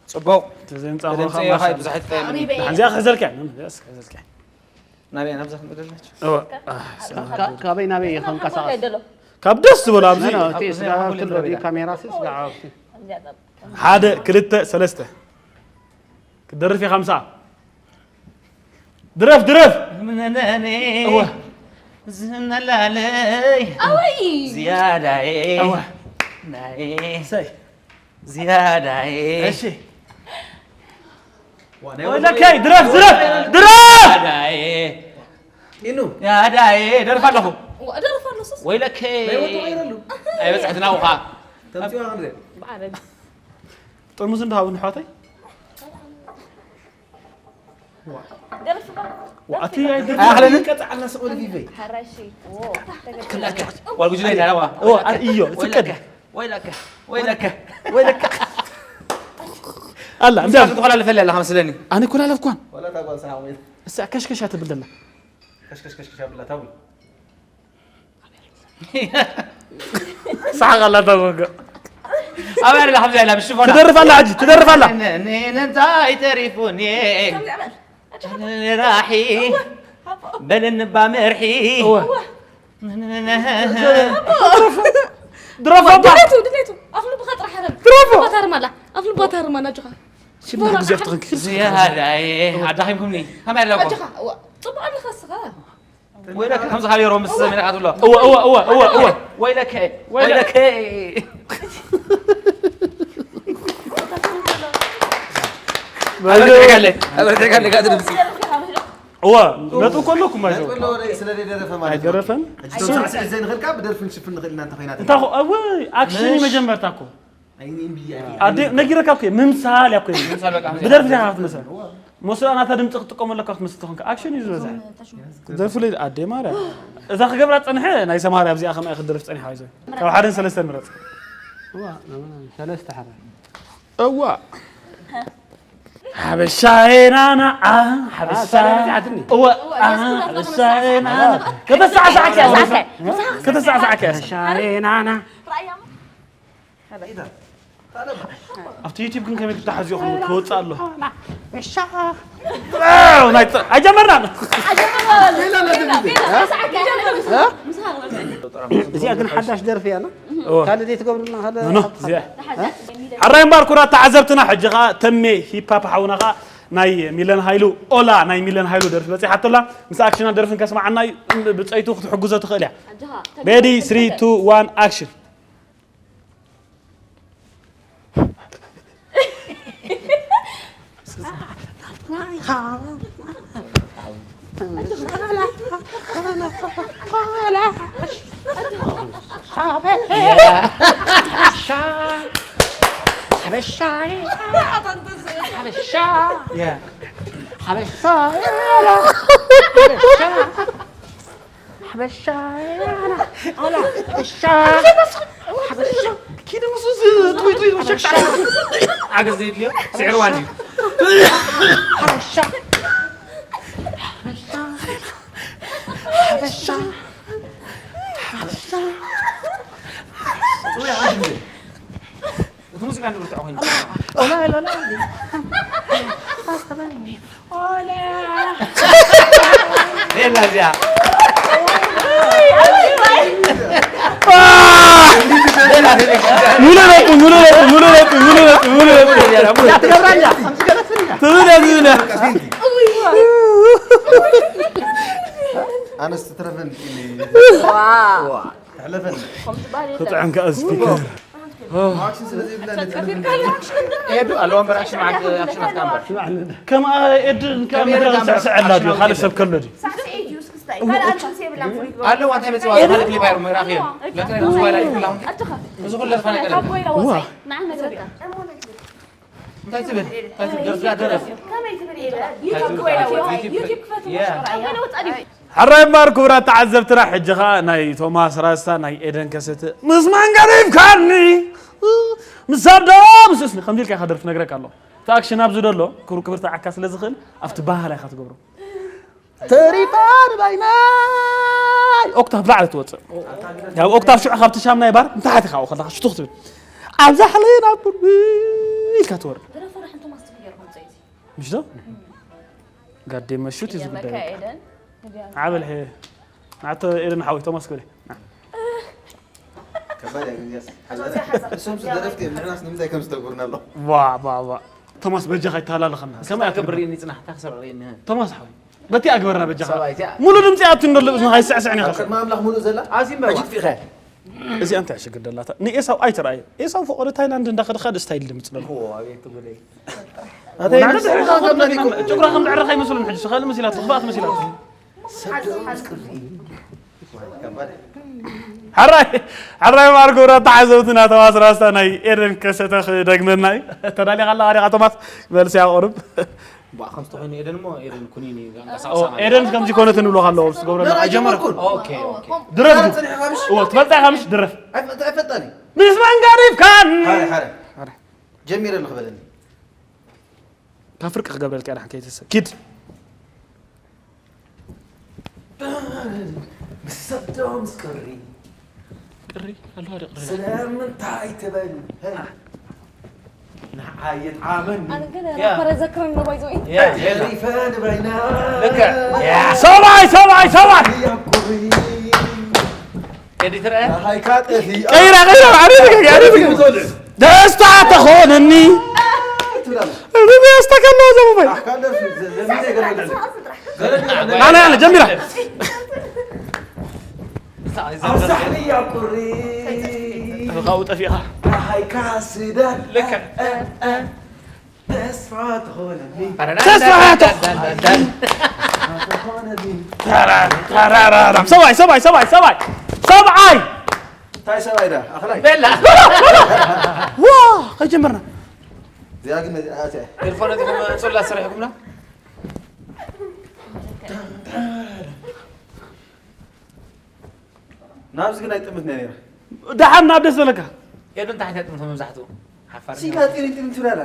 ፅቡቅ ተዘንጻኹ ክተምፅእዮ ኻይ ብዙሕ ትጠየምኒ ሓንዚኣ ክሕዘልካ እያ፣ ምን? እዚኣስ ክሕዘልካ እያ። ናበይ ናብዛ ክንበደልናቸው እወ፣ ካበይ ናበይ ይኸንቀሳቐስ ደሎ ካብ ደስ ዝበሎ ኣብዚ እቲ ስጋ ሃብቲ ኣሎ ድዩ ካሜራ ሲ ስጋ ሃብቲ ሓደ ክልተ ሰለስተ ክደርፍ ኢኻ ምሳ ድረፍ ድረፍ ምነነኔ እወ። ዝህነላለይ ኣወይ ዝያዳዬ እወ። ናይ ሰይ ዝያዳዬ እሺ ወለከይ ድረፍ ድረፍ ድረፍ ዝያዳዬ ኢኑ ያዳዬ ደርፍ ኣለኹ ደርፍ ኣሎ ሱስ ወይለከይ ናይ ወጡ ቀይረሉ ኣይበፅሕትና ውኻ ተምፅዋ ክንሪኦ ብዓረቢ ጥርሙዝ እንዳሃቡ ንሕዋተይ ደርፍኻ ኣቲ ኣይደርፍን። ኣኽለኒ ቀጻ ዓልና ስቕ በሊ ፊፈይ። ሓራሺ። ዎ። ክላከ። ዋል ጉጅለ ይላዋ። ኦ፣ ኣር-፣ እዮ፣ ወይለከ። ጽቀድ። ወይለከ። ወይለከ። ወይለከ። ኣላ፣ እንዳ ትኾላለፈ ኣላ መስለኒ። ኣነ እኮ ላለፍኳን። ወላ ታጓል ሰሓ ወይ። እሳ ከሽከሻ ትብል ደላ። ከሽከሽ ከሽከሽ ኣብላ ታዊ። ሳሓቕ ኣላ ታጎጎ። ኣበይ ኣላ ከምዚ ኣላ ብሽፎና። ትደርፍ ኣላ ሕጂ፣ ትደርፍ ኣላ። ን-፣ ን-፣ እንታይ ተሪፉኒ? ራሒ በለኒ እባ መርሒ። እወ። ድረፍ ኣባ። ድሌቱ፣ ድሌቱ። ኣፍ ልብኻ ጥራሕ ሓረም። ድረፍ። ኣፍ ልብኻ ታርማላ። ኣፍ ልብኻ ታርማላ፣ ኣጆኻ። ሽማ ግዜ ኣፍትኽን ክፍል ዝያዳይ፣ ኣዳኺምኩምኒ። ከመይ ኣለኩም? ኣጆኻ፣ እዋ፣ ጽቡቕ ኣለኻ እስኻ። ወይለከ ከምዚ ካቤሮ ምስ ሰሜን ኣትብሎ። እወ፣ እወ፣ እወ፣ እወ፣ እወ። ወይለከ፣ ወይለ-፣ ወይለከ። ኣበርቲዕካለይ፣ ኣበርቲዕካለይ፣ ጋር ድምፂ። እወ፣ ነጥቢ እኮ ኣለኩም፣ ኣጆ። ነጥቢ ኣለዎ፣ ስለ ዘይደረፈ ማለት እዩ። ኣይደረፈን? ሕጂ እሱ ሳዕስዒት ዘይንኽእል ካብ ብደርፊ ንሽፍን ንኽእል ኢና እንተ ኮይና። እንታይ ኾ-፣ እወ፣ ኣክሽን እዩ መጀመርታ እኮ። ኣደ ነጊረካ እኮ ምምሳል እያ እኮ። ምምሳል በቃ። ብደርፊ ኢኻ ክትምሰል። መስሎ ናታ ድምፂ ክትጥቀመሉ እኮ ክትምስል ተኾንካ። ኣክሽን እዩ ዝበዝሐ። ደርፉ ለይ ኣደ ማርያ። እዛ ክገብራ ፀንሐ ናይ ሰማርያ ኣብዚኣ ከማይ ክትደርፍ ፀኒሓ ይዘ። ካብ ሓደን ሰለስተን ምረፅ። እዋ፣ ሰለስተ ሓራ። እዋ። ሓበሻዬ ናና፣ ኣ፣ ሓበሻ። አ፣ ሳላ ብዛዕትኒ። እዋ፣ አ፣ ሓበሻዬ ናና። ከተሳዕሳዕኪ እያ። ከተሳዕሳዕኪ እያ። ሓበሻዬ ናና። ኣብቲ ዩቲብ ግን ከመይ ክትሓዝዮ ከም ክወፅእ ኣሎ። ኣው፣ ናይ ጥ-፣ ኣይጀመርናን። እዚኣ ግን ሓዳሽ ደርፊ እያ፣ ኖ? እወ። ካልእ ዘይትገብሩልና፣ ካልእ ኖ፣ እዚኣ። ሓራይ እምበር ኩራት ተዓዘብትና፣ ሕጂ ኸኣ ተሜ ሂፓፕ ሓውና ኸኣ ናይ ሚለን ሃይሉ፣ ኦላ ናይ ሚለን ሃይሉ ደርፊ በጺሓቶ ኣላ። ምስ ኣክሽና ደርፍን ከስምዓና እዩ፣ ብጸይቱ ክትሕግዞ ትኽእል እያ። ሬዲ፣ ስሪ፣ ቱ፣ ዋን፣ ኣክሽን። ሓበሻ፣ ኣላ፣ ሓበሻ፣ ሓበሻ፣ ኪድ ምስ ዝ-፣ ትውይ፣ ትውይ፣ ትውይ፣ ሸክሻ። ሓገዝ ዘይድልዮ፣ ስዕርዋን እዩ። ሓበሻ፣ ሓበሻ፣ ሓበሻ፣ ሓበሻ። ትውይ፣ ሓንቲ ግዜ። እቲ ሙዚቃ እንድርትዖ ኮይኑ። ኦላ፣ ኦላ፣ ኦላ። ኦላ። የላ እዚኣ። ሙሉ ነጥቢ፣ ሙሉ ነጥቢ፣ ሙሉ ነጥቢ፣ ሙሉ ነጥቢ፣ ሙሉ ነጥቢ። ትብለ፣ ትብለ። ኣነስ ትትረፈን። ዋው። ተሕለፈን። ከምዚ ባህሊ የለን። ክጥዕም ከኣ ስፒከር። ኣክሽን ስለ ዘይብላ ነቲ ኤዱ ኣለዎ እምበር ኣክሽን መዓት ኣክሽን ኣትካ እምበር። ከምኣ ኤድ እንካ ኤድ ምድረ ኣምበር ስዕስዕ ኣላ ድዩ? ኣክሽን ካልእ ሰብ ከሎ ድዩ? ሳዕስዒት እዩ፣ እስክስታ እዩ። ካልእ ኣክሽን የብላን፣ ፍሉይ ግበሩ። ኣለዋ፣ እንታይ መፂዋ? ካልእ ክሊፕ ኣይሩ ምዕራፍ እየን። ለክለ ዝዋላ ይብላውን። ኣጆኻ። እዚ ኩሉ ዝፋነ ቀደም። ካብ ጎይላ ወፃኢ። ንዓና ዘርግዕ። እንታይ ትብል? እንታይ ትብል? ደርፍላ ደረፍ። ከመይ ትብል? ዩቲዩብ ክፈትዎ፣ ዩቲዩብ ክፈትዎ። ያ። ካብ ጎይላ ወፃኢ ድዩ? ሕራይ እምበር ክቡራት ተዓዘብትና፣ ሕጂ ኸኣ ናይ ቶማስ ራስታ፣ ናይ ኤደን ከሰተ ምስ መን ገዲፍካኒ? ምስ ኣዶ ምስ እስኒ ከምዚ ኢልካ ኢኻ ደርፊ ነግረካ ኣለኹ። እቲ ኣክሽን ኣብዚ ደሎ ክብሪ ክብርቲ ዓካ ስለ ዝኽእል ኣብቲ ባህላ ኢኻ ትገብሮ። ተሪፋ ንባይናይ ኦክታቭ ላዕሊ ትወፅእ። ያው ኦክታቭ ሽዑ ካብቲ ሻምናይ ባር ንታሕቲ ኢኻ ከለኻ ሽቱኽ ትብል። ኣብዛ ሕለና ቡርቢ ኢልካ ትወርድ። ደረፈ ዶ ሓንቲ ቶማስ ትብል ገይርኩም ፀይዚ? ምሽ ዶ? ጋዴ መሹት እዩ ዝጉዳይ። መካ ኤደን፣ ንቢያ ዓበል ሄ-፣ ንዓቶ ኤደን ሓወይ ቶማስ ክብል። ከባድ እዩ፣ እዚኣስ። ሓዛ፣ ሓዛ። እሶም ዝደረፍቲ እዮም፣ ንሕናስ ንምንታይ ከም ዝተጉርና ኣሎ? ዋ፣ ዋ፣ ዋ። ቶማስ በጃኻ ይተሃላለኸና። ከመይ ክሳብ ኣትብል? ክብሪ ይጽናሕ፣ እታ ክሳብ ርእየኒ። ቶማስ ሓወይ፣ በቲ ኣግበርና በጃኻ። ሰብኣይ፣ እዚኣ። ሙሉ ድምጺ ኣቱ እንደሎ እዝንኻ ይስዕስዕን ኢኻ። ኣብ ቅድሚ ኣምላኽ ሙሉ ዘላ? ኣዚም በዋ። ሕጂ ጥፊኸ። እዚኣ እንታይ ዕሽግር ደላታ? ንኤሳው ኣይትርኣዮ። ኤሳው ፈቐዶ ታይላንድ እንዳኸደ ካልእ ስታይል ድምጺ ደሎ። ኦ፣ ኣቤት ጉደይ። ኣታ ማለት ይመስል ጭጉራ ከም ዘዕረኻ ይመስሉን ሕጂ፣ ካልእ መሲላቱ፣ ክፍኣት መሲላቱ። ሕራይ፣ ሕራይ ማርጎ፣ ተዓዘብትና፣ ቶማስ ራስታ ናይ ኤደን ከሰተ ክደግመና እዩ። ተዳሊኻ ኣለኻ ዲኻ ቶማስ? መልሲ ኣቕርብ። ባእ፣ ከምዚ ተኾይኑ ኤደን እሞ፣ ኤደን ኩኒኒ፣ ኦ፣ ኣንቀሳቕሳ ማለት። ኤደን ከምዚ ኮነት ንብሎ ከለዎ፣ ምስ ትገብረና ኣይጀመረኩን። ኦኬ፣ ኦኬ። ድረፍ ግን። ጸኒሕካ ምሽ? ኦ፣ ትፈልጣ ኢኻ ምሽ? ድረፍ። ኣይፈ-፣ ኣይፈ-፣ ኣይፈጣኒ። ምስ መንጋሪፍካን። ሓረ፣ ሓረ፣ ሓረ። ጀሚረ ኣለኹ በለኒ። ካብ ፍርቂ ክገብረልካ እየ፣ ደሓን ከይትስእ። ኪድ። ምስ ሰብ ዶ ምስ ቅሪ? ቅሪ ኣለዋ ዶ ቅሪ? ስለምንታይ ትበል? ንዓይ ይጥዓመኒ። ኣነ ግን ያ። ራፐር ዘክረኒ ነው፣ by the way። ያ፣ ያ። ተሪፈ ንበይና። ልክዕ። ያ። ሰብኣይ፣ ሰብኣይ፣ ሰብኣይ! ያኩሪ። ኤዲተር፣ እ? ሃይካ ጠፊኣ። ቀይራ፣ ቀይራ፣ ዓሪፍ፣ ዓሪፍ። ደስታ ተኾነኒ። ትብላለህ። ደስታ ከሎ ዘሙባይ። ኣሕካ ደርፊ፣ ዘ-፣ ዘ-፣ ዘ-፣ ገለ፣ ገለ፣ ገለ፣ ኣነ፣ ኣነ፣ ጀሚራ። ኣብዛሕሊ ያኩሪ። ካብኡ ጠፊእኻ። ሃይካ ስደድ። ልክዕ። ተስፋ ትኾነኒ። ተስፋ ትኾነኒ። ተራራ፣ ተራራ። ሰብኣይ፣ ሰብኣይ፣ ሰብኣይ፣ ሰብኣይ። ሰብኣይ። እንታይ ሰብኣይ ዳ? ኣኽላይ። ቤላ። ዋ፣ ከጀመርና። እዚኣ ግን፣ እዚኣ፣ እዚኣ። ኤርፎን ነዚኹም፣ ጽላት ሰሪሕኩምና? ናብዚ ግን ኣይጥምትና ነይራ። ደሓን ናብ ደስ በለካ። ኤዱ እንታይ ዓይነት ጥምቶ መብዛሕትኡ? ሓፋር ሲላ ጢሪን ጢሪን ትብላላ።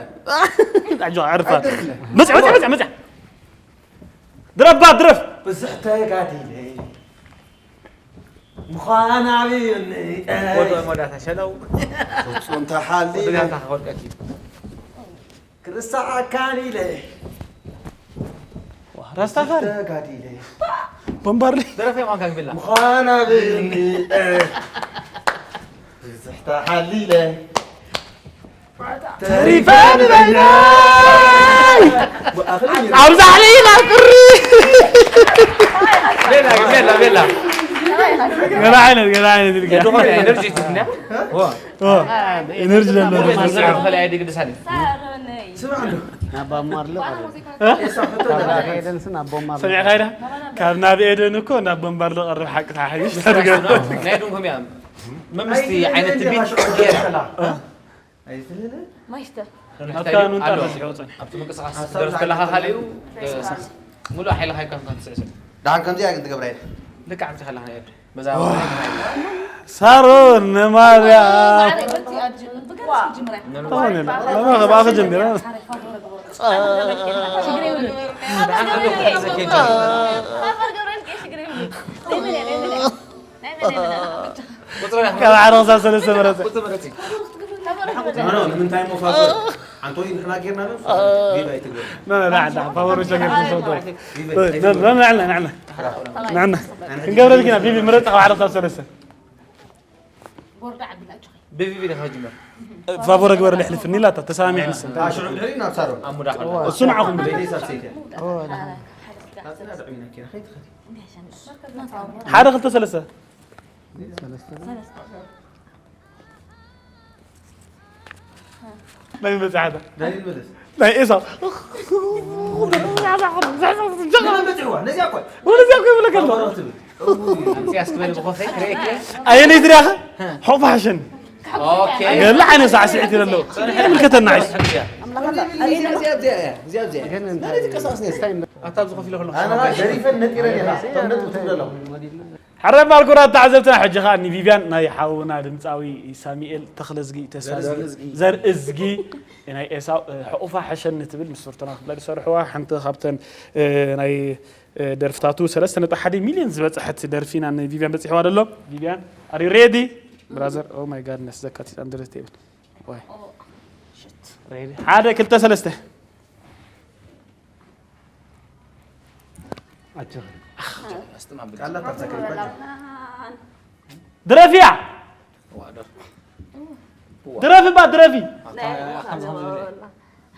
ኣጆ፣ ዕርፋ። ኣይደርስን። መጽያ፣ መጽያ፣ መጽያ፣ መጽያ። ድረፍ፣ ባ፣ ድረፍ። ብዙሕ ተጋዲለ። ምዃን ኣብዩኒ። ወዶ መወዳእታ ሸለው። ፍጹም ተሓሊለ። ወዶ ጋንታ ክወድቀኪ። ክርስዓካን ኢለ። ዋ፣ ራስታፋሪ። ተጋዲለ። ቦምባርሊ። ደረፈ ማንካ ግብላ። ምዃን ኣብኒ፣ እ፣ ብዙሕ ተሓሊለ። ተሪፈ ንበይነይ። ኣብ ዛዕሊ ኢና ቅሪ። ቤላ፣ ቤላ፣ ቤላ። ገለ ዓይነት፣ ገለ ዓይነት ኢልካ። የድኹም ኤነርጂ ትብኛ? ዋ። ኦ፣ ኤነርጂ ዘለዎ። ስምዕ ኣሎ። ናብ ኣማር ልቐርብ። እ? ኤደንስ ናብ ቦማር ሰሚዕካ ኢዳ? ካብ ናብ ኤደን እኮ ናብ ቦምባር ልቐርብ ሓቂ ተሓሒሽ። ናይ ድንኩም እያ። መምስቲ ዓይነት ትቢት። እ? ኣይትልለ? ማይስተ። ኣብታ ኑንጣ ኣሎ። ራስ ይወፀን። ኣብቲ ምንቅስቃስ ሓሳብ ትደርፍ ከለኻ ካልእ እዩ፣ እ፣ ሙሉእ ሓይልኻ ኣይኮንካን ትስዕስዕ። ደሓን ከምዚኣ ግን ትገብራ ኢለ። ልክዕ ከምዚ ከለኻ ናይ ኤዱ። በዛ ሳሮን ንማርያም። ተኾነ ኢላ። ለማ ከባኻ ጀሚራ። ካብ ሓደ ክሳብ ሰለስተ መረፀ። ኖ፣ ኖ፣ ንምንታይ እሞ ፋቶር? ኣንቶኒ ንሕና ጌርና ዶ? ቪቫ ኣይትግበር። ኖ፣ ኖ፣ ንዓና፣ ፋቶር ብቻ ጌርና ንሰዶ። ኖ፣ ኖ፣ ንዓና፣ ንዓና። ንዓና። ክንገብረልኪ ኢና፣ ቪቪ ምረፂ ካብ ሓደ ክሳብ ሰለስተ። ቦርዳ ዓብላ ኣጆኺ። ብቪቪ ዲኻ ክጅመር? ፋቶር ግበረለይ ኣሕልፍኒ ኢላታ፣ ተሰማሚዐ ንስን። ኣሽዑ ድሕሪ ናብ ሳሮን። ኣሙዳ ኸላ። እሱ ንዓኹም ብለይ። ቤተይ ሳብ ሰይትያ። ናጽና ድዕሚና ኪና፣ ኸይትኸዲ። ሓደ ክልተ ሰለስተ። ናይ መጽሓታ። ዳንኤል መለስ። ናይ ኤሳው። ነዚኣ እኮ። ወደዚኣ እኮ ይብለካ ኣሎ። ኣምጽያ እስኪ በል ብኾፈይ ክርእየኪ። ኣየነይቲ ዲያኸ? ሖፋ ሓሸኒ። ኦኬ። ገለ ዓይነት ሳዕስዒት ኢለ ኣለኹ። ይምልከተና ዓይሽ። ኣታ ኣብዚ ኮፍ ኢለ ከለኹ ኣነ ደሪፈን ነጢረን ኢኻ። እቶም ነጥቢ ትብሎ ኣለኹ። ሕራይ ማልኩራት ተዓዘብትና፣ ሕጂ ኸኣ ንቪቪያን ናይ ሓውና ድምጻዊ ሳሚኤል ተኽለዝጊ ተስፋ ዘርእዝጊ። ዘርእዝጊ ናይ ኤሳው፣ እ፣ ሕቑፋ ሕሸኒ ትብል ምስ ፍርቱና ክፍለ ዝሰርሕዋ ሓንቲ ካብተን፣ እ፣ ናይ፣ እ፣ ደርፍታቱ ሰለስተ ነጥቢ ሓደ ሚልዮን ዝበጽሐት ደርፊ ኢና ንቪቪያን በጺሕዋ ዘሎ። ቪቪያን፣ are you ready? ብራዘር፣ oh my goodness፣ ዘካቲት ኣንድረት ይብል። ወይ። ኦ፣ ሽት። ሬዲ? ሓደ፣ ክልተ፣ ሰለስተ። ኣጆኺ። ቃላት ኣትዘክሪ በቃ። ድረፊያ። ድረፊ ባ ድረፊ።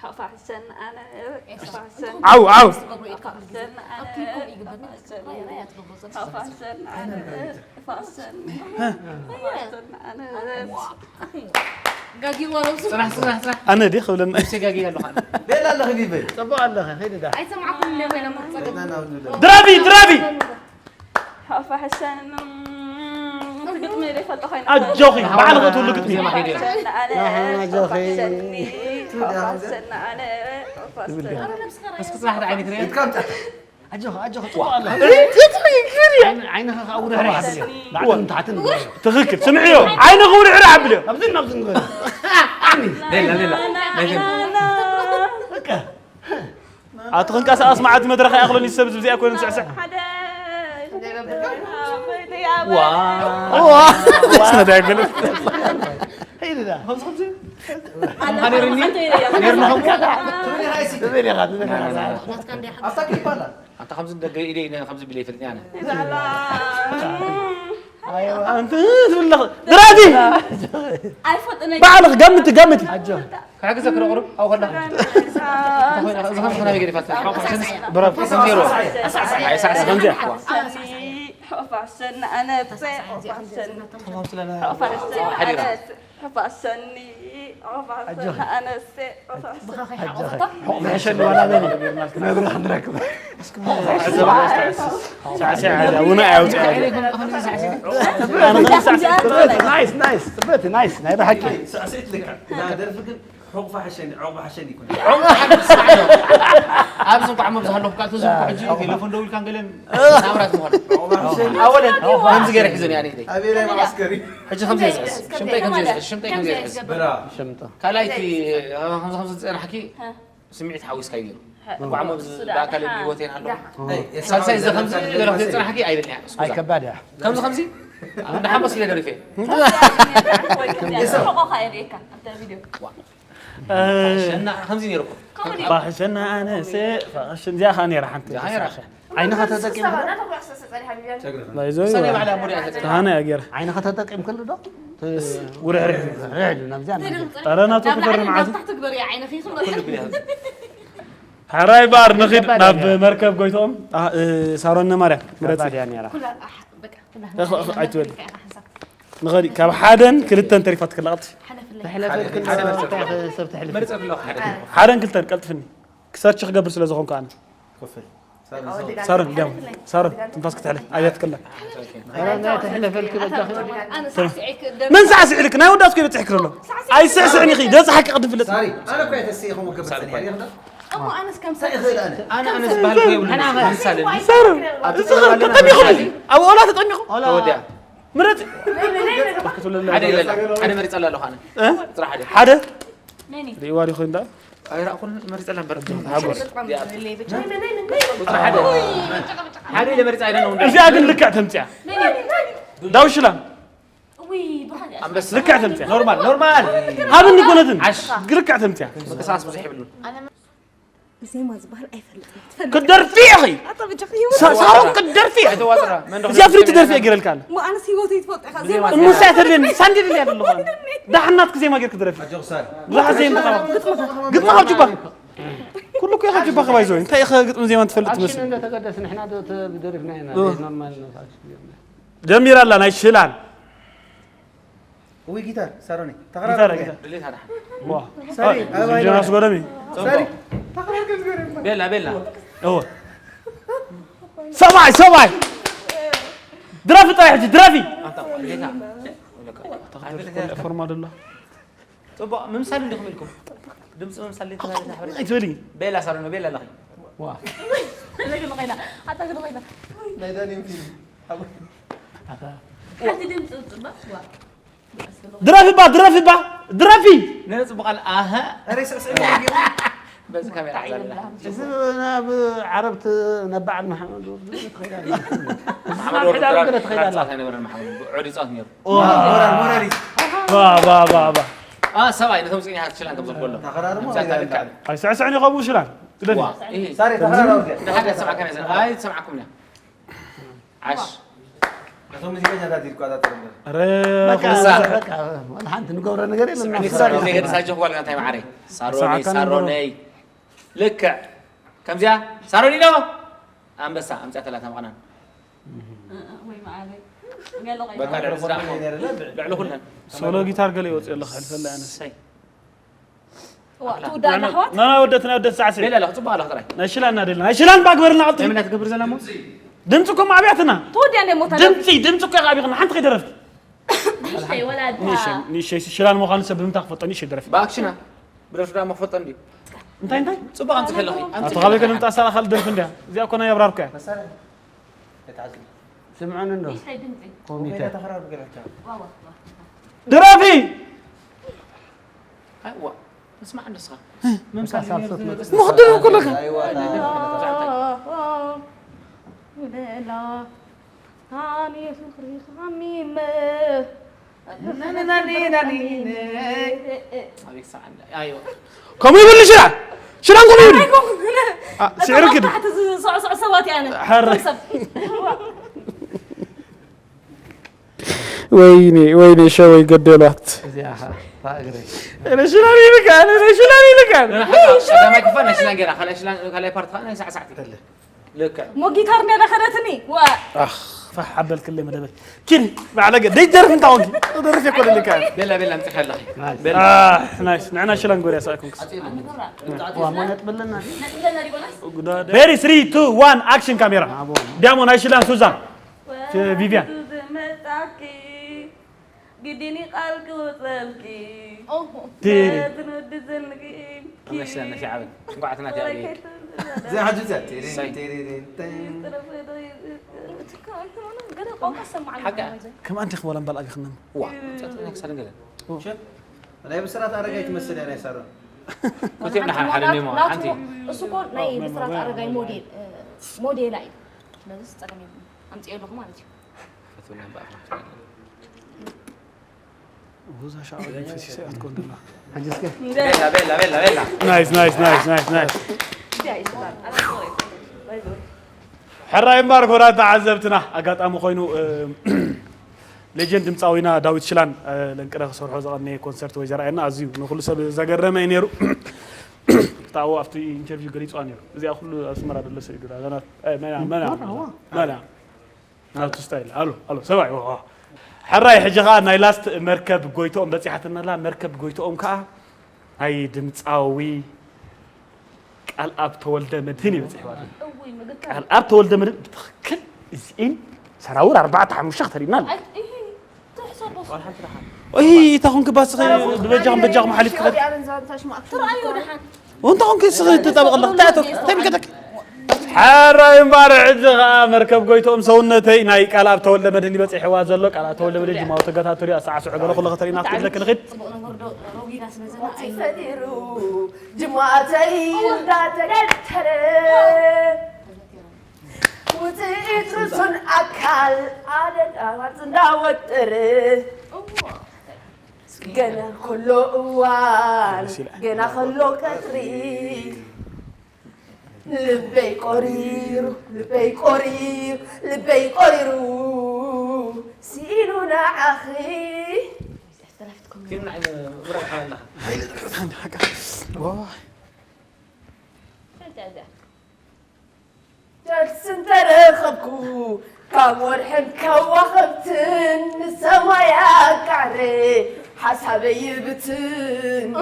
ሓፋ ሕሰን ኣነ፣ ሓፋ ሕሰን። ዓው፣ ዓው። ሓፋ ሕሰን ኣነ፣ ሓፋ ሕሰን ኣነ፣ ሓፋ ሕሰን ኣነ። ጋጊዋ ርእሱ። ጽናሕ፣ ጽናሕ፣ ጽናሕ። ኣነ ድየ ክብለና? ሙሴ ጋጊ ኣለኻ። ቤላ ኣለኺ ቢበይ። ጽቡቕ ኣለኺ፣ ኸይዲ ዳ። ኣይሰማዕኩን እንደ ኮይነ መርጸ። ቤላ ናብዚ ዶ። ድረፊ፣ ድረፊ። ሓፋ ሕሰን፣ እቲ ግጥሚ ዘይፈልጦ ኮይነ። ኣጆኺ፣ ባዕልኺ ትብሉ ግጥሚ። ሓፋ ሕሰን ኣነ፣ ኣጆኺ። ሓፋ ሕሰኒ። ኦፋሰና ኣነ ኦፋሰና እስኪ ጽናሕቲ ዓይኒ ክርኢ። ኣጆኻ ኣጆኻ ጽቡቕ ኣሎ። ዓይንኻ ከዓ ውርሕርሕ ኣብል። ላዕልን ታሕትን ትኽክል ስምዕዮ። ዓይንኻ ውርሕርሕ ኣብልዮ። ኣብዝን ናብዝን ንገር። ሌላ ሌላ ኣቲ ክንቀሳቐስ መዓልቲ መድረኽ ኣይኣኽሎን እዩ ሰብ ዝብዚኣ ኮይኑ ስዕስዕ። ኣታ ከምዚ ደገ ኢደ ኢደ ከምዚ ቢለ ይፈልጥ ኣነ ኣንቲ ትብለኽ ድራቲ ባዕልኽ ገምቲ ገምቲ ክሕግዘ ክነቕርብ ኣብኡ ከላ እዚ ከም ናበይ ገዲፋት ብረብ ከም ዜሮ ኣይሳዕሳዕ ከምዚያ ሑፋሸና ኣነብሰ ሑፋሸና ሓዲራ ሑፋሸኒ ሑፋሸና ኣነብሰ ሑፋሸና ሕሸኒ ዋላ በሊ ክነግርኻ ንረክብ ሳዕሳዕ ውና ኣያውፅእ ናይስ ናይስ ፅበቲ ናይስ ናይ ብሓቂ ሳዕስዒት ልክዕ ደርፊ ግን ሑቕፋ ሓሸኒ ዑቕባ ሓሸኒ ይኮን ኣብዚ እንኳዕ መብዝሃለኹ ካልቲ ዝብኩ ሕጂ ቴሌፎን ደው ኢልካን ገለን ናብራት ምኾነ ኣወለን ከምዚ ገይረ ሒዞን እያ ንኢደይ ኣበየናይ መዓስከር እዩ ሕጂ ከምዚ የዝሕዝ ሽምጠይ ከምዚ የዝሕዝ ሽምጠይ ከምዚ የዝሕዝ ብራ ሸምጣ ካልኣይቲ ከምዚ ከምዚ ዝፀናሕኪ ስምዒት ሓዊስካ እዩ ነይሩ እንኳዕ መብዚ ብኣካል ህይወቴን ኣለኹ ሳልሳይ እዚ ከምዚ ገለ ክዘይፀናሕኪ ኣይብልንያ ኣይ ከባድ እያ ከምዚ ከምዚ እንዳሓመስ ኢለ ደሪፈ ሕቆኻ የርእየካ ኣብታ ቪድዮ እና ከምዚ ነይሩ እኮ ፋሽን ኣነሰ ፋሽን እዚኣ ከዓ ነይራ ሓንቲ እዚኣ ነይራ። ዓይንኻ ተጠቂምካ እሳ ናይ ባዕላ ሙድ እያ ተጠቂማ ተሃነ እያ ገይራ ዓይንኻ ተጠቂምክሉ ዶ ውርሕርሕ ርሕድ ናብዚኣ ናብዚኣ ኧረ ናቱ ክፈርም ዓዚ ትግበር እያ ዓይንኺ ኩሉ ብያ ሕራይ ባር ንኺድ ናብ መርከብ ጎይትኦም ሳሮን ነማርያም ምረፂ ከባድ እያ ነይራ ኣይትበል ንኸዲ ካብ ሓደን ክልተን ተሪፋት ክላቕት ሰብ ተሕልፍ ሓደን ክልተን ቀልጥፍኒ ክሰርች ክገብር ስለ ዝኾንኩ ኣነ ሳሮን እንዲያም ሳሮን ትንፋስ ክትሕለ ኣብያት ክላ ተሕለፈልክ በጃ መን ሳዕስዕልክ ናይ ወዳት ኮይ በፅሕክ ዘሎ ኣይስዕስዕን ኢኺ ደፅሓኪ ቅድም ፍለጥ ሳሪ ኣነ እኮ እየ ተስኢኹም ክገብር ጸኒሐ እየ እሞ ኣነስ ከም እንታይ ይኽእል ኣነ ኣነ ኣነስ ባህል ኮይ ብሉ ምሳሌ ሳሮን ተጠሚኹም ኣብ ኦላ ተጠሚኹም ተወዲያ ምረፂ ሓደ ይበላ ሓደ መሪፀላ ኣለኹ ኣነ ጥራ ሓደ ሓደ መኒ ሪእዋ ዲኹ እንዳ ኣይራእኹን መሪፀላ እምበር ሓጎስ ቁፅሪ ሓደ ሓደ ኢለ መሪፃ ኣይደለኹ እዚኣ ግን ልክዕ ተምፅያ ዳውሽላ ውይ ብሓደ ኣንበሳ ልክዕ ተምፅያ ኖርማል ኖርማል ሃብኒ ኮነትን ዓሽ ልክዕ ተምፅያ ምንቅስቃስ ብዙሕ ይብሉን ዜማ ዝበሃል ኣይፈልጥን ክትደርፊ ኢኺ ኣታ ብጃኺ ሳ- ሳሮን ክትደርፊ ኢኺ ኣይተዋጥራ መን ዶ እዚኣ ፍልይቲ ደርፊ እየ ገይረልካ ኣነ ሞ ኣነስ ህይወተይ ትፈልጥ ኢኻ ዜማ እምሳ እያ ተድልየኒ ሳንዲ ድልያ ዘለኹ ኣነ ዳሕናትክ ዜማ ጌርክ ድረፊ ኣጆኽ ሳሪ ብዙሓት ዜማ ግጥሚ ካብ ጁባ ኩሉ እኮ ኢኻ ጁባ ከባይ ዞይ እንታይ ኢኻ ግጥሚ ዜማ ትፈልጥ ኣክሽን ትመስል እንደተቀደስ ንሕና ዶ ተደሪፍና ኢና ኖርማል ነው ኣክሽን ጌርና ጀሚራ ኣላ ናይ ሽላን ወይ ጊታር ሳሮኒ ጊታር ተኸራሪ ጊታር ድሌት ሓደ ዋ ሳሪ ኣበባ ጆናስ ጎደሚ ሳሪ ቤላ ቤላ እወ ሰብኣይ ሰብኣይ ድረፊ ጥራይ ሕጂ ድረፊ ኣታ ጌታ ፎርማ ደሎ ጽቡቕ ምምሳል እንዲኹም ኢልኩም ድምፂ ምምሳል ዘይተባለ ሓበሬታ ኣይትበሊ ቤላ ሳሮኒ ቤላ ኣለኺ ለግን ኮይና ኣታ ግን ኮይና ናይ ዳንኤል ፊልም ሓንቲ ድምፂ ጽባ ዋ ድረፊ ባ ድረፊ ባ ድረፊ ነረ ጽቡቕ ኣለ ኣሀ ሬ ስዕስዕ በዚ ካሜራ ሓላልና እዚ ናብ ዓረብቲ ናብ በዓል መሓመድ ወርዱ ትኸይድ ኣላ መሓመድ ወርዱ ሕዳር ጥራይ ገለ ትኸይድ ኣላ ራጻት ኣይነበረን መሓመድ ብዑድ ይጻወት ነይሩ ሞራል ሞራል እዩ ባ ባ ባ ባ አ ሰብኣይ ነቶም ጽኒሓ ትችላን ከም ዘበሎ ተኸራርሞ ዛታ ልካ ኣይስዕስዕን ይኸውን ሽላን ግደፊ ይሄ ሳሪ ተኸራርሞ ንሓደ ሰብኣ ከመይ ዘ ኣይ ትሰማዕኩም ያ ዓሽ እቶም ሙዚቀኛታት ይቆጻጸር እምበር ኧረ በቃ ኩሉ ሳር በቃ ወላ ሓንቲ ንገብሮ ነገር የለን ስዕኒ ሳሮ ዘይገድስ ኣጆኽ ጓል እንታይ መዓረይ ሳሮነይ ሰዓት ኣነ ሳሮነይ ልክዕ ከምዚኣ ሳሮኒ ዶ ኣንበሳ ኣምፅኣተላ ተመቕናን ወይ መዓረይ ገለ ቆይ በቃ ልዕሊ ስራሕ ልዕሊ ኩለን ሶሎ ጊታር ገለ ይወፅእ ኣሎ ክሕልፈላ ኣነ ሰይ ዋ ትውዳእ ኣላ ኣሕዋት ናይ ወደት ናይ ወደት ሳዕሲ ቤላ ኣለኹ ፅቡቅ ኣለኹ ጥራይ ናይ ሽላን ናደልና ናይ ሽላን ባግበርና ቅልጥፍ ለምን ኣትገብር ዘላ እሞ ድምፂ እኮ ማዕብያትና ትወዲያ እንደ ሞታ ድምፂ ድምፂ እኮ ይቃቢኽና ሓንቲ ከይደረፍቲ ንእሽተይ ወላ ንእሸ ንእሸ ሽላን ምዃኑ ሰብ ብምንታይ ክፈልጦ ንእሸ ደረፊ ብኣክሽና ብደርፊ ዳ መኽፈጦ እንድዩ። እንታይ እንታይ? ጽቡቕ ኣምጽእ ከለኺ። ኣቶ ካበይ ከነምጣ ሳላ ካልእ ደርፊ እንድያ። እዚኣ እኮ ናይ ኣብራርኩ እያ። መሳርሒ። ኣይትዓዝኒ። ስምዑኒ እንዶ እንታይ ድምፂ? ኮሚተ እንታይ ተኸራር ብገለካ? ዋዋ ድረፊ! ኣይዋ። መስማዕ እንደስኻ። ምኽድር እኮ ኣለካ። ኣይዋ። lela ሃኒ ፍቕሪ ሃሚመ ናኒ ናኒ ናኒ። ኣቤት ሰዓንዳ። ኣይዋ። ከምኡ ይብል ሽራ ሽራን ከምኡ ይብል። ስዕሪ ክድ ታሕቲ ዝስዕስዑ ሰባት እየ ኣነ ሓረ ሰብ ወይኔ ወይኔ ሸወይ ገደሏት። እዚኣ ኸ እግረይ ነሽላን ይልካ ነሽላን ይልካ። ቀዳማይ ክፋል ናይ ሽላን ገይራ፣ ካልኣይ ሽላን፣ ካልኣይ ፓርት ከዓ ናይ ሳዕሳዕቲ። ልክዕ። ሞ ጊታር እንደ ከደትኒ ዋ ኣኽ ፋሕ ኣበልክለይ መደበይ። ኪዲ ባዕለገ ደይደርፍ እንታ ኾንኪ ደርፍ የኮነ ልካ። ቤላ ቤላ ኣምፅእ ከለኺ። ቤላ። ናይስ ንዕና ሽላን ጎርያ ሳይኮንክስ። ዋሞ ነጥብልና Ready, three, two, one, action camera. ዲያሞ ናይ ሽላን ሱዛን ቪቪያን። ዝመጣኪ ግዲኒ ቃል ክወፀልኪ ድሪ። ትንወዲ ዘንግኢልኪ መሽላ ነሽ ዓበን። እንኳዕ ትናት ያበይ። እዚኣ ሕጂ እዚኣ። ቴሬን፣ ሳይ። ቴሬሬን፣ ቴን። ሓቂ። ከም ኣንቲ ክበላ እምበል ኣግኽነም ዋ። ጸጥ ነክሳ ድንገለ። ናይ ብስራት ኣረጋይ ትመስል እያ ናይ ሳሮን። ክልቲኦም ንሓደ ሓደ እኒኦሞ፣ ሓንቲ። እሱ እኮ ናይ ብስራት ኣረጋይ ሞዴል እ፣ ሞዴላ እዩ። ስለዚ ጸገም የብሉን። ኣምፅኦ ኣለኹ ማለት እዩ። ፈትውና እምበኣር። ቡዛ ሻዕሪ ፈሲሰ ኣትኮን ደላ ሕጂ እስከ ቤላ፣ ቤላ፣ ቤላ፣ ቤላ። ናይስ ናይስ ናይስ ናይስ ናይስ። ሕራይ እምበኣር ክቡራት ተዓዘብትና ኣጋጣሚ ኮይኑ እ፣ ሌጀንድ ድምፃዊና ዳዊት ሽላን እ፣ ለንቅረ ክሰርሖ ዝቐነየ ኮንሰርት ወይ ዘርኣየና ኣዝዩ ንኩሉ ሰብ ዘገረመ እዩ ነይሩ። ብጣዕሚ ኣብቲ ኢንተርቪው ገሊፅዋ ነይሩ። እዚኣ ኩሉ ኣስመራ ዘሎ ሰብ እዩ። መና መና መና ናቱ ስታይል ኣሎ ኣሎ ሰብኣይ ዋ። ሕራይ ሕጂ ከዓ ናይ ላስት መርከብ ጎይቶኦም በፂሓትና ኣላ። መርከብ ጎይቶኦም ከዓ ናይ ድምፃዊ ቃልኣብ ተወልደ መድህን እዩ በፂሕዋ። ቃልኣብ ተወልደ መድህን ብትኽክል እዚኤን ሰራውር ኣርባዕተ ሓሙሽተ ክተሪእና ኣላ። እይ እታ ኮንክ ባስኸ ብበጃኹም በጃኹም ሓሊፍ ክኸድ ትረኣዩ ድሓን ወንታ ኮንክ ስኸ ተጣበቕ ኣለኽ እንታይ ተክ እንታይ ምከተክ ሓራይ እምባር ሕጂ ኸዓ መርከብ ጎይቶኦም ሰውነተይ ናይ ቃልኣብ ተወልደ መድህን ይበፅሕዋ ዘሎ። ቃልኣብ ተወልደ መድህን ጅማው ተጋታተሉ ኣሰዓስዑ ገለ ኩሉ ከተሪና ክትብለክ ንኽድ ጽቡቕ ነገር ዶ ሮጊዳ ስለ ዘላ ኣይ ፈጢሩ ጅማተይ እንዳተገተረ ውፅኢት ርሱን ኣካል ኣደዳ ቅርፂ እንዳወጠረ ገና ከሎ እዋን ገና ከሎ ቀትሪ ልበይ ቆሪሩ ልበይ ቆሪሩ ልበይ ቆሪሩ ሲኢኑ ንዓኺ ፊልም ንዓይ ምረብ ሓበላኻ። ጨርሲ እንተረኸብኩ ካብ ወርሕን ከዋኽብትን ንሰማይ ኣቃዕረ ሓሳበይ ይብትን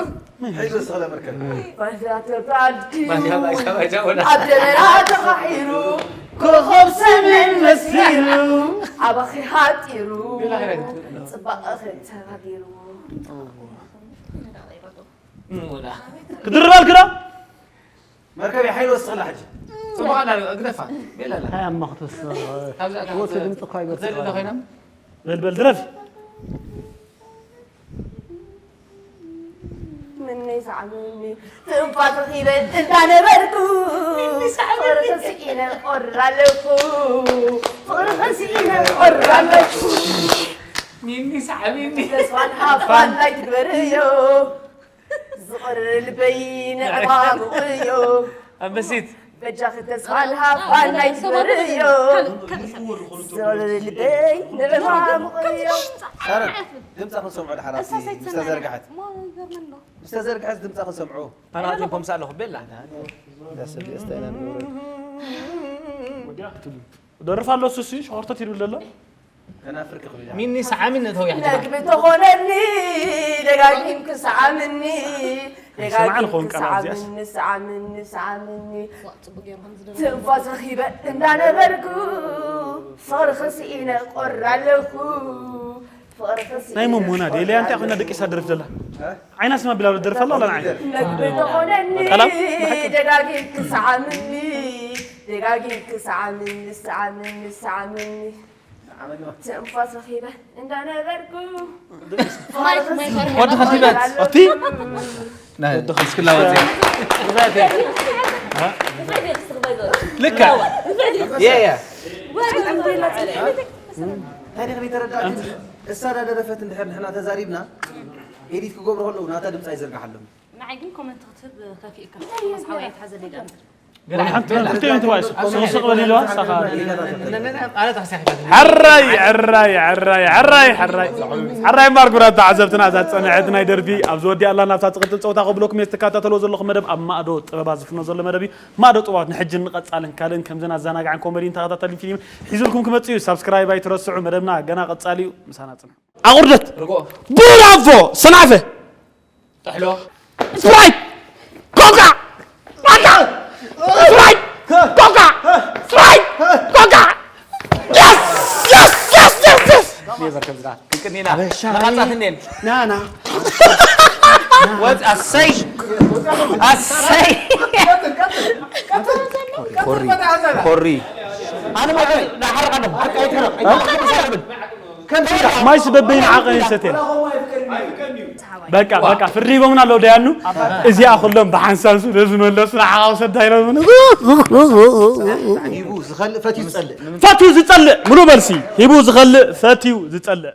ሒዙ ዝኸደ መርከብ። ባንዲራ ተባዲሩ ባንዲራ ባይዛ ባይዛ ወላ። ኣብ ደበና ተኻሒሩ ኮኸብ ሰሜን መሲሉ ኣባኺ ሃጢሩ ጽባቐኺ ተባዲሩ ወላ። ክድርበልክ ዶ መርከበይ ሓይሊ ወስኽላ ሕጂ። ጽቡቕ ኣላ ግደፋ። ቤላ ኣላ። እንታይ ኣብ መኽትስ ካብዚ ኣታ ወሲ ድምፂ እኳ ይበፅእ ዘልለ ኮይኖም በልበል ድረፍ ምኒ ሰዓምኒ ትንፋስ ረኺበ እንዳነበርኩ ፍቕሪ ተስኢነ ቆር ኣለኩ ፍቕሪ ተስኢነ ቆር ኣለኩ ሚኒ ሰዓቢኒ። ተስፋን ሃፋን ኣይትግበርዮ ዝቐርር ልበይ ንዕማሙ እዩ ኣንበሲት። በጃኺ ተስፋን ሃፋን ኣይትግበርዮ ዝቐርር ልበይ ንዕማሙ እዩ ሳሮን ድምፃ ክንሰምዖ ድሓር ኣብቲ ምስ ተዘርግሐት ምስ ተዘርግሐት ድምፃ ክንሰምዖ ኣናቴም ኮምሳ ኣለኹ ቤላ። እንዳሰብ የስተና ንውረድ ደርፍ ኣሎ እሱ ሲ ሸኾርተት ይብል ዘሎ ገና ፍርቂ ክብል ሚኒ ሰዓሚን እተው ያሕጂ ነግቢ ተኾነኒ ደጋጊም ክሰዓምኒ ይሰማዕ ደጋጊም ንኸውን ቃል ኣብዚኣስ? ክሰዓምኒ ሰዓምኒ ሰዓምኒ ትንፋስ ረኺበ እንዳነበርኩ ፍቕሪ ክስኢነ ቆር ኣለኹ ናይ መሞና ደልያ እንታይ ኮይና ደቂሳ ደርፍ ዘላ? ዓይና ስማ ቢላ ደርፍ ኣላ ወላ ንዓይ? መግቢ ተኾነኒ ቀላም? ደጋጊምኪ ሰዓምኒ ደጋጊምኪ ሰዓምኒ ሰዓምኒ ሰዓምኒ ትንፋስ ረኺበ እንዳነበርኩ ወዲ ከቲበት ኣቲ እስክላወት ልካ የ የ እንታይ ደግ ተረዳእቲ እሳ ዳደረፈት እንድሕር ንሕና ተዛሪብና ኤዲት ክገብሩ ከለዉ ናታ ድምፂ ኣይዘርግሓሎም ንዓይ ግን ኮመንት ክትህብ ከፊእካ ሓወይ ተሓዘለይ ደኣ ሓንቲ ሓንቲ እዮም ተባይሱ ስቕ በል ኢለዋ ሳኻ ኣነ ተሳሒፈት ሕራይ ሕራይ ሕራይ ሕራይ ሕራይ ሕራይ እምበር ክቡራት ተዓዘብትና እዛ ዝፀንሐት ናይ ደርቢ ኣብ ዝወዲኣላ ናብታ ትቕፅል ፀወታ ከብለኩም እየ ትከታተልዎ ዘለኹም መደብ ኣብ ማእዶ ጥበባት ዝፍኖ ዘሎ መደብ እዩ። ማእዶ ጥበባት ንሕጅን ንቐፃልን ካልእን ከምዘን ኣዘናጋዕን ኮሜዲን ተኸታተልን ፊልም ሒዙልኩም ክመፅእ እዩ። ሳብስክራይብ ኣይትረስዑ። መደብና ገና ቀፃሊ እዩ። ምሳና ፅንሑ። ኣቑርደት ርጎ ብራቮ ሰናፈ ጥሕሎ ስፕራይት ኮካ ማታ ስፕራይት ኮካ ስፕራይት ኮካ Yes! Yes! Yes! Yes! Yes! ኔቨር ከምዝና ክንቅኒና መቃጻት እንዴን ናና ወፅ ኣሰይ ኣሰይ ኮሪ ኮሪ ኣነ ማለት ናሓርቃ ኣለኹ ማይስ በበይን ዓቐን ይሰትየን በቃ በቃ ፍርድ ሂቦምና ኣለዉ ደያኑ እዚኣ ኩሎም ብሓንሳብ ስለ ዝመለሱ ንዓኻ ውሰዳ ኢሎም ሂቡ ዝኸልእ ፈትዩ ዝጸልእ ፈትዩ ዝጸልእ ሙሉ በልሲ ሂቡ ዝኸልእ ፈትዩ ዝጸልእ